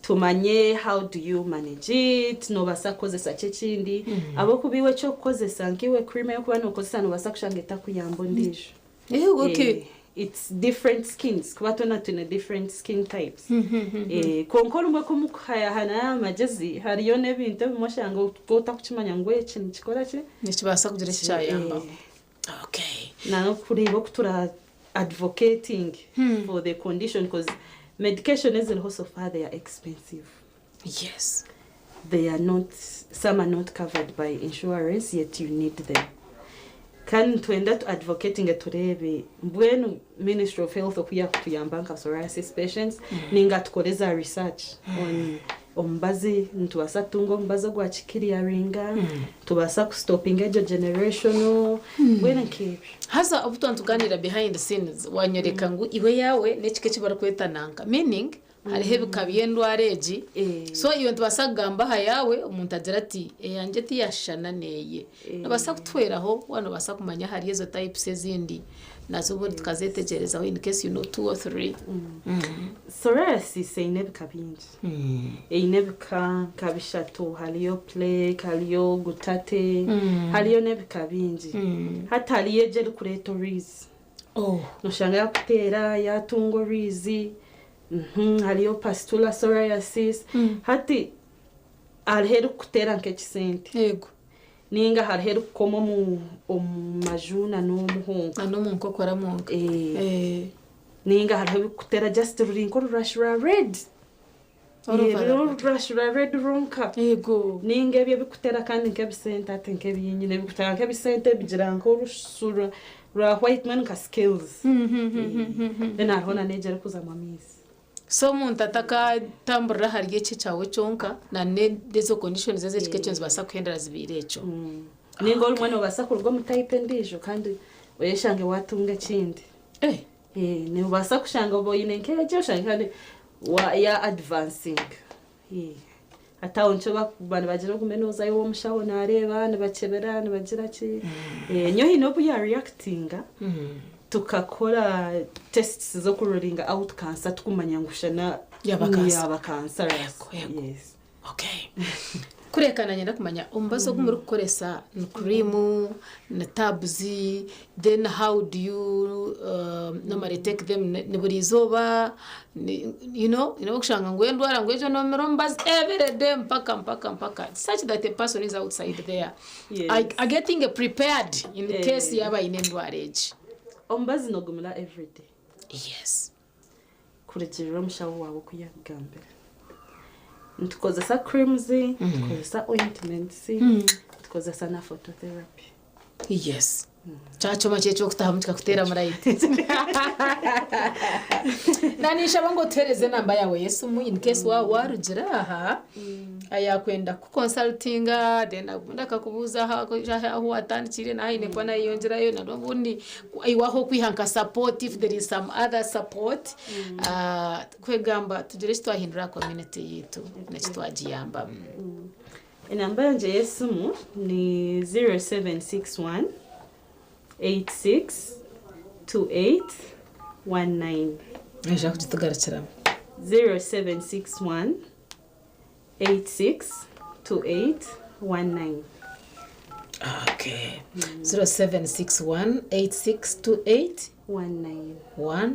Tumanye how do you manage it, noobaasa kukozesa ki ekindi, ahabw'okuba iwe eky'okukozesa nk'iwe cream ey'okuba nookozesa noobaasa kushanga etakuyamba ondiijo. Yego, okay. It's different skins, kuba twena twine different skin types. Kwonka orumwe ku mukuhayahana amagezi hariyo n'ebintu ebimwe oshanga otakukimanya ngu eki nikikora ki? Nikibaasa kugira eki kyayambaho. N'okureeba oku tura advocating for the condition because medication eziriho so far they are expensive. They are not, some are not covered by insurance yet you need them. Kandi nitwenda tu advocating tureebe mbwenu Ministry of Health oku yakutuyamba nka psoriasis patients ninga tukore za research on omubazi nitubaasa kutunga omubazi ogwakikiriyaringa, tubaasa kustopinga egyo generational, mbwenu nk'ebyo. Haza obu twaba nitugaaniira behind scenes wanyoreka ngu iwe yaawe n'ekika eki barikweta nanka meaning hariho ebika by'endwara egi so iwe nitubaasa kugamba aha yaawe omuntu agira ati eyangye tiyashushana neeye. Noobaasa kutuhweraho waaba noobaasa kumanya ahari ezo types ezindi nazo obundi tukazetegyerezaho in case you know two or three. Psoriasis eine ebika bingi. Eine ebika nka bishatu hariyo plaque, hariyo guttate, hariyo n'ebika bingi. Hati hariyo egyo erikureeta orwizi. Noshanga yakuteera yatunga orwizi, hariyo pustular psoriasis. Hati hariho erikukuteera nk'ekisente. Ninga hariho erikukoma omu omu maju na n'omuhonka. Na n'omu nkokora mwonka. Ninga hariho ebikukuteera just ruri nk'orurash rwa red. All over the Ruri orurash rwa red rwonka. Ninga ebyo ebikuteera kandi nk'ebisente hati nk'ebyenyine ebikuteera nk'ebisente bigira nk'orususu rwa white mbwenu nka scales. Then hariho na n'egyo erikuzamu amaizi. So omuntu atakatamburira ahari ekyo ekyawe kyonka na n'ezo conditions ez'ekika ekyo nizibaasa kuhendera zibaire ekyo. Ninga orumwe nobaasa kuruga omu type endiijo kandi oyeshange watunga ekindi. Nobaasa kushanga oba oine nk'egyo oshange kandi ya advancinga. Hati aho nikyo bakuba nibagira ogume noozayo ow'omushaho naareeba, nibakyebera, nibagira ki. Nyowe haine obu yaareactinga tukakora tests z'okurulinga out cancer tukumanya ngu shana Yaaba cancer. yaaba cancerous. Yes. Okay. Kureka nanyenda kumanya omubazi ogu murikukoresa ni cream, ni tabs, then how do you normally take them ni buri izooba, you know okushanga ngu endwara ngu egyo nomira omubazi every day mpaka mpaka mpaka such that a person is outside there are getting prepared in case yaaba aine endwara egi. Omubazi nogumira everyday. Yes. Kurugiirira omushaho waawe oku yaakugambira. Nitukozesa creams, nitukozesa ointments, nitukozesa na phototherapy. Yes. Kya kyoma kye eky'okutahamu kikakuteera murayiti. Naninshaba ngu otuheereze enamba yaawe y'esimu in case waaba waarugira aha yaakwenda kukukonsarutinga then obundi akakubuuza ahu waatandikire naaba aine kuba naayeyongyerayo nari obundi iwe ahu okwiha nka support if there is some other support kwegamba tugire eki twahindura aha community yaitu n'eki twagiyambamu. Enamba yangye y'esimu ni 0761 86 28 19. Noija kugitugarukiramu. 0761 86 28 19. Okay. 0761 8628 19. 19.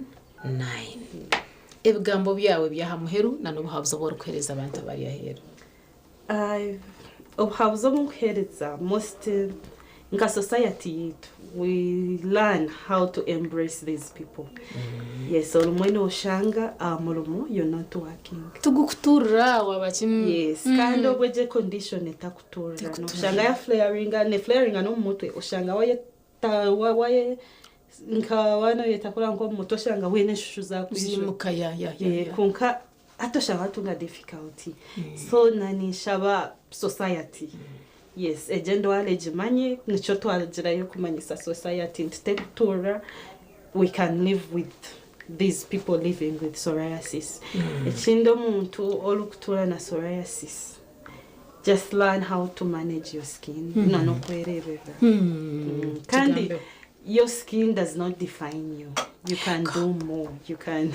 Ebigambo byawe by'aha muheru na n'obuhabuzi obu orikuheereza abantu abari aheeru. Obuhabuzi obu nkuheereza most nka society yaitu we learn how to embrace these people. Yes, orumwe noshanga aha murimo you're not working. Tigukutuurira waaba kimwe. Yes, kandi obwo egyo condition etakutuurira. Noshanga ya flaringa, ne flaringa n'omu mutwe oshanga wayeta waye nka wanoyeta kura nk'omu mutwe oshanga weine enshushu zakwijura. Ziimuka ya ya ya. Kwonka hati oshanga watunga difficulty. So na ninshaba society. Yes, egyo endwara egimanye nikyo twagirayo kumanyisa society nti tekutuurira we can live with these people living with psoriasis. Ekindi omuntu orikutuura na psoriasis just learn how to manage your skin na n'okwereeberera. Kandi Kigambe. your skin does not define you. You can do more. You can,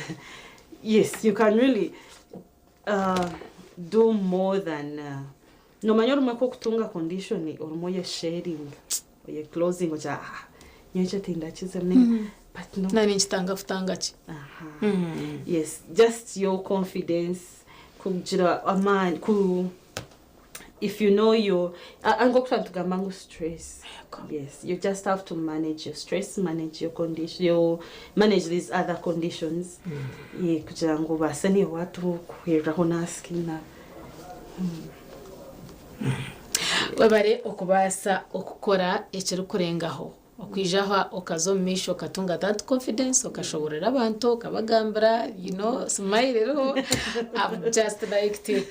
yes, you can really do more than nomanya orumwe kwokutunga condition orumwe oye sharing oye closing ogira ah nyowe ekyo tindakizemu but no. Nari ninkitanga kutanga ki? Yes, just your confidence kugira amaani ku if you know your nk'oku tugamba ngu stress. Yes, you just have to manage your stress, manage your condition, your manage these other conditions. Yeah, kugira ngu obaase niiwe watukuhweraho na skin na Webare okubaasa okukora ekirikurengaho. Okwija aha okaza omu maisho okatunga that confidence okashoborera abantu okabagambira smile eriho I've just liked it.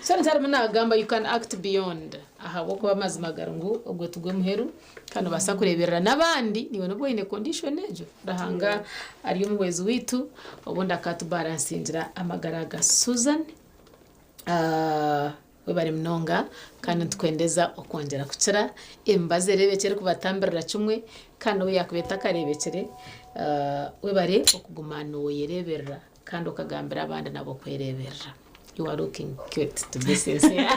So nkyarimu nagamba you can act beyond ahabw'okuba amazima gari ngu ogwo tigwo muheru kandi nobaasa kureeberera n'abandi niiwe noba oine condition egyo. Ruhanga ari omuhwezi waitu obundi akatubalansingira amagara aga Susan. Webare munonga kandi nitukwendeza okwongyera kukira emibazi ereebekye erikubatambirira kimwe kandi n'obu yaakuba etakareebekire webare okuguma nooyereeberera kandi okagambira abandi nabo kwereeberera. You are looking cute to be sincere.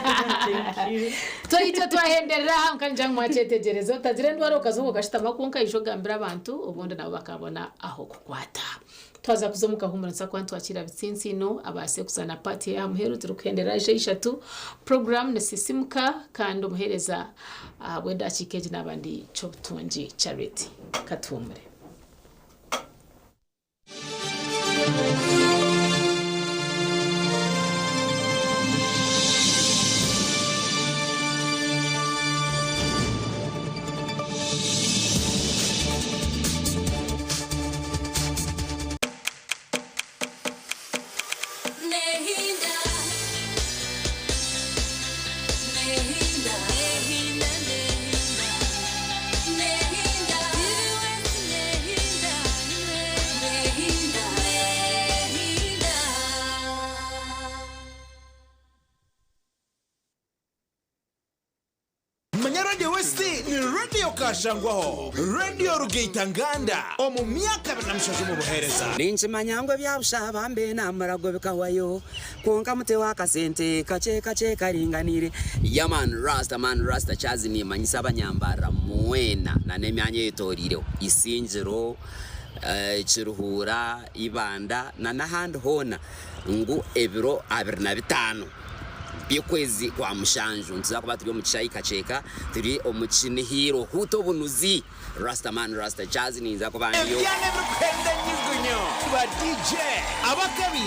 Twahika twahenderera aha kandi ngira ngu mwakyetegyereza otagira endwara okaza okashutama kwonka ija ogambire abantu obundi nabo bakabona aho kukwata. Twaza kuza omu kahuumuro nituza kuba nitwakiira Bitsintsiino abaase kuza na part ey'aha muheru turikuhendera aha ishatu. Program nisisimuka kandi omuheereza ahabw'edakiika egi naaba ndi Kyobutungi Charity. Katuhuumure. Radio West ni Radio Kashangwaho, Radio Rugaitanganda omu myaka 27 omu buheereza. Ninkimanya ngu ebya busha bambe n'amarago bikahwayo, kwonka muteho akasente kakye kakye karinganiire. Yeah man Rasta man Rasta Chazi nimanyisa abanyambarira mwena na n'emyanya eyetoreireho Isingiro, Kiruhura, Ibanda na n'ahandi hoona ngu ebiro 25 by'okwezi kwa mushanju nituza kuba turi omu kishaayi Kakyeka turi omu Kinihiiro Huuta Obunuzi Rasta man Rasta Chazi ninza kuba ndiyo. Ebyana ebirikuhenda enyugunyu ba DJ abakabi.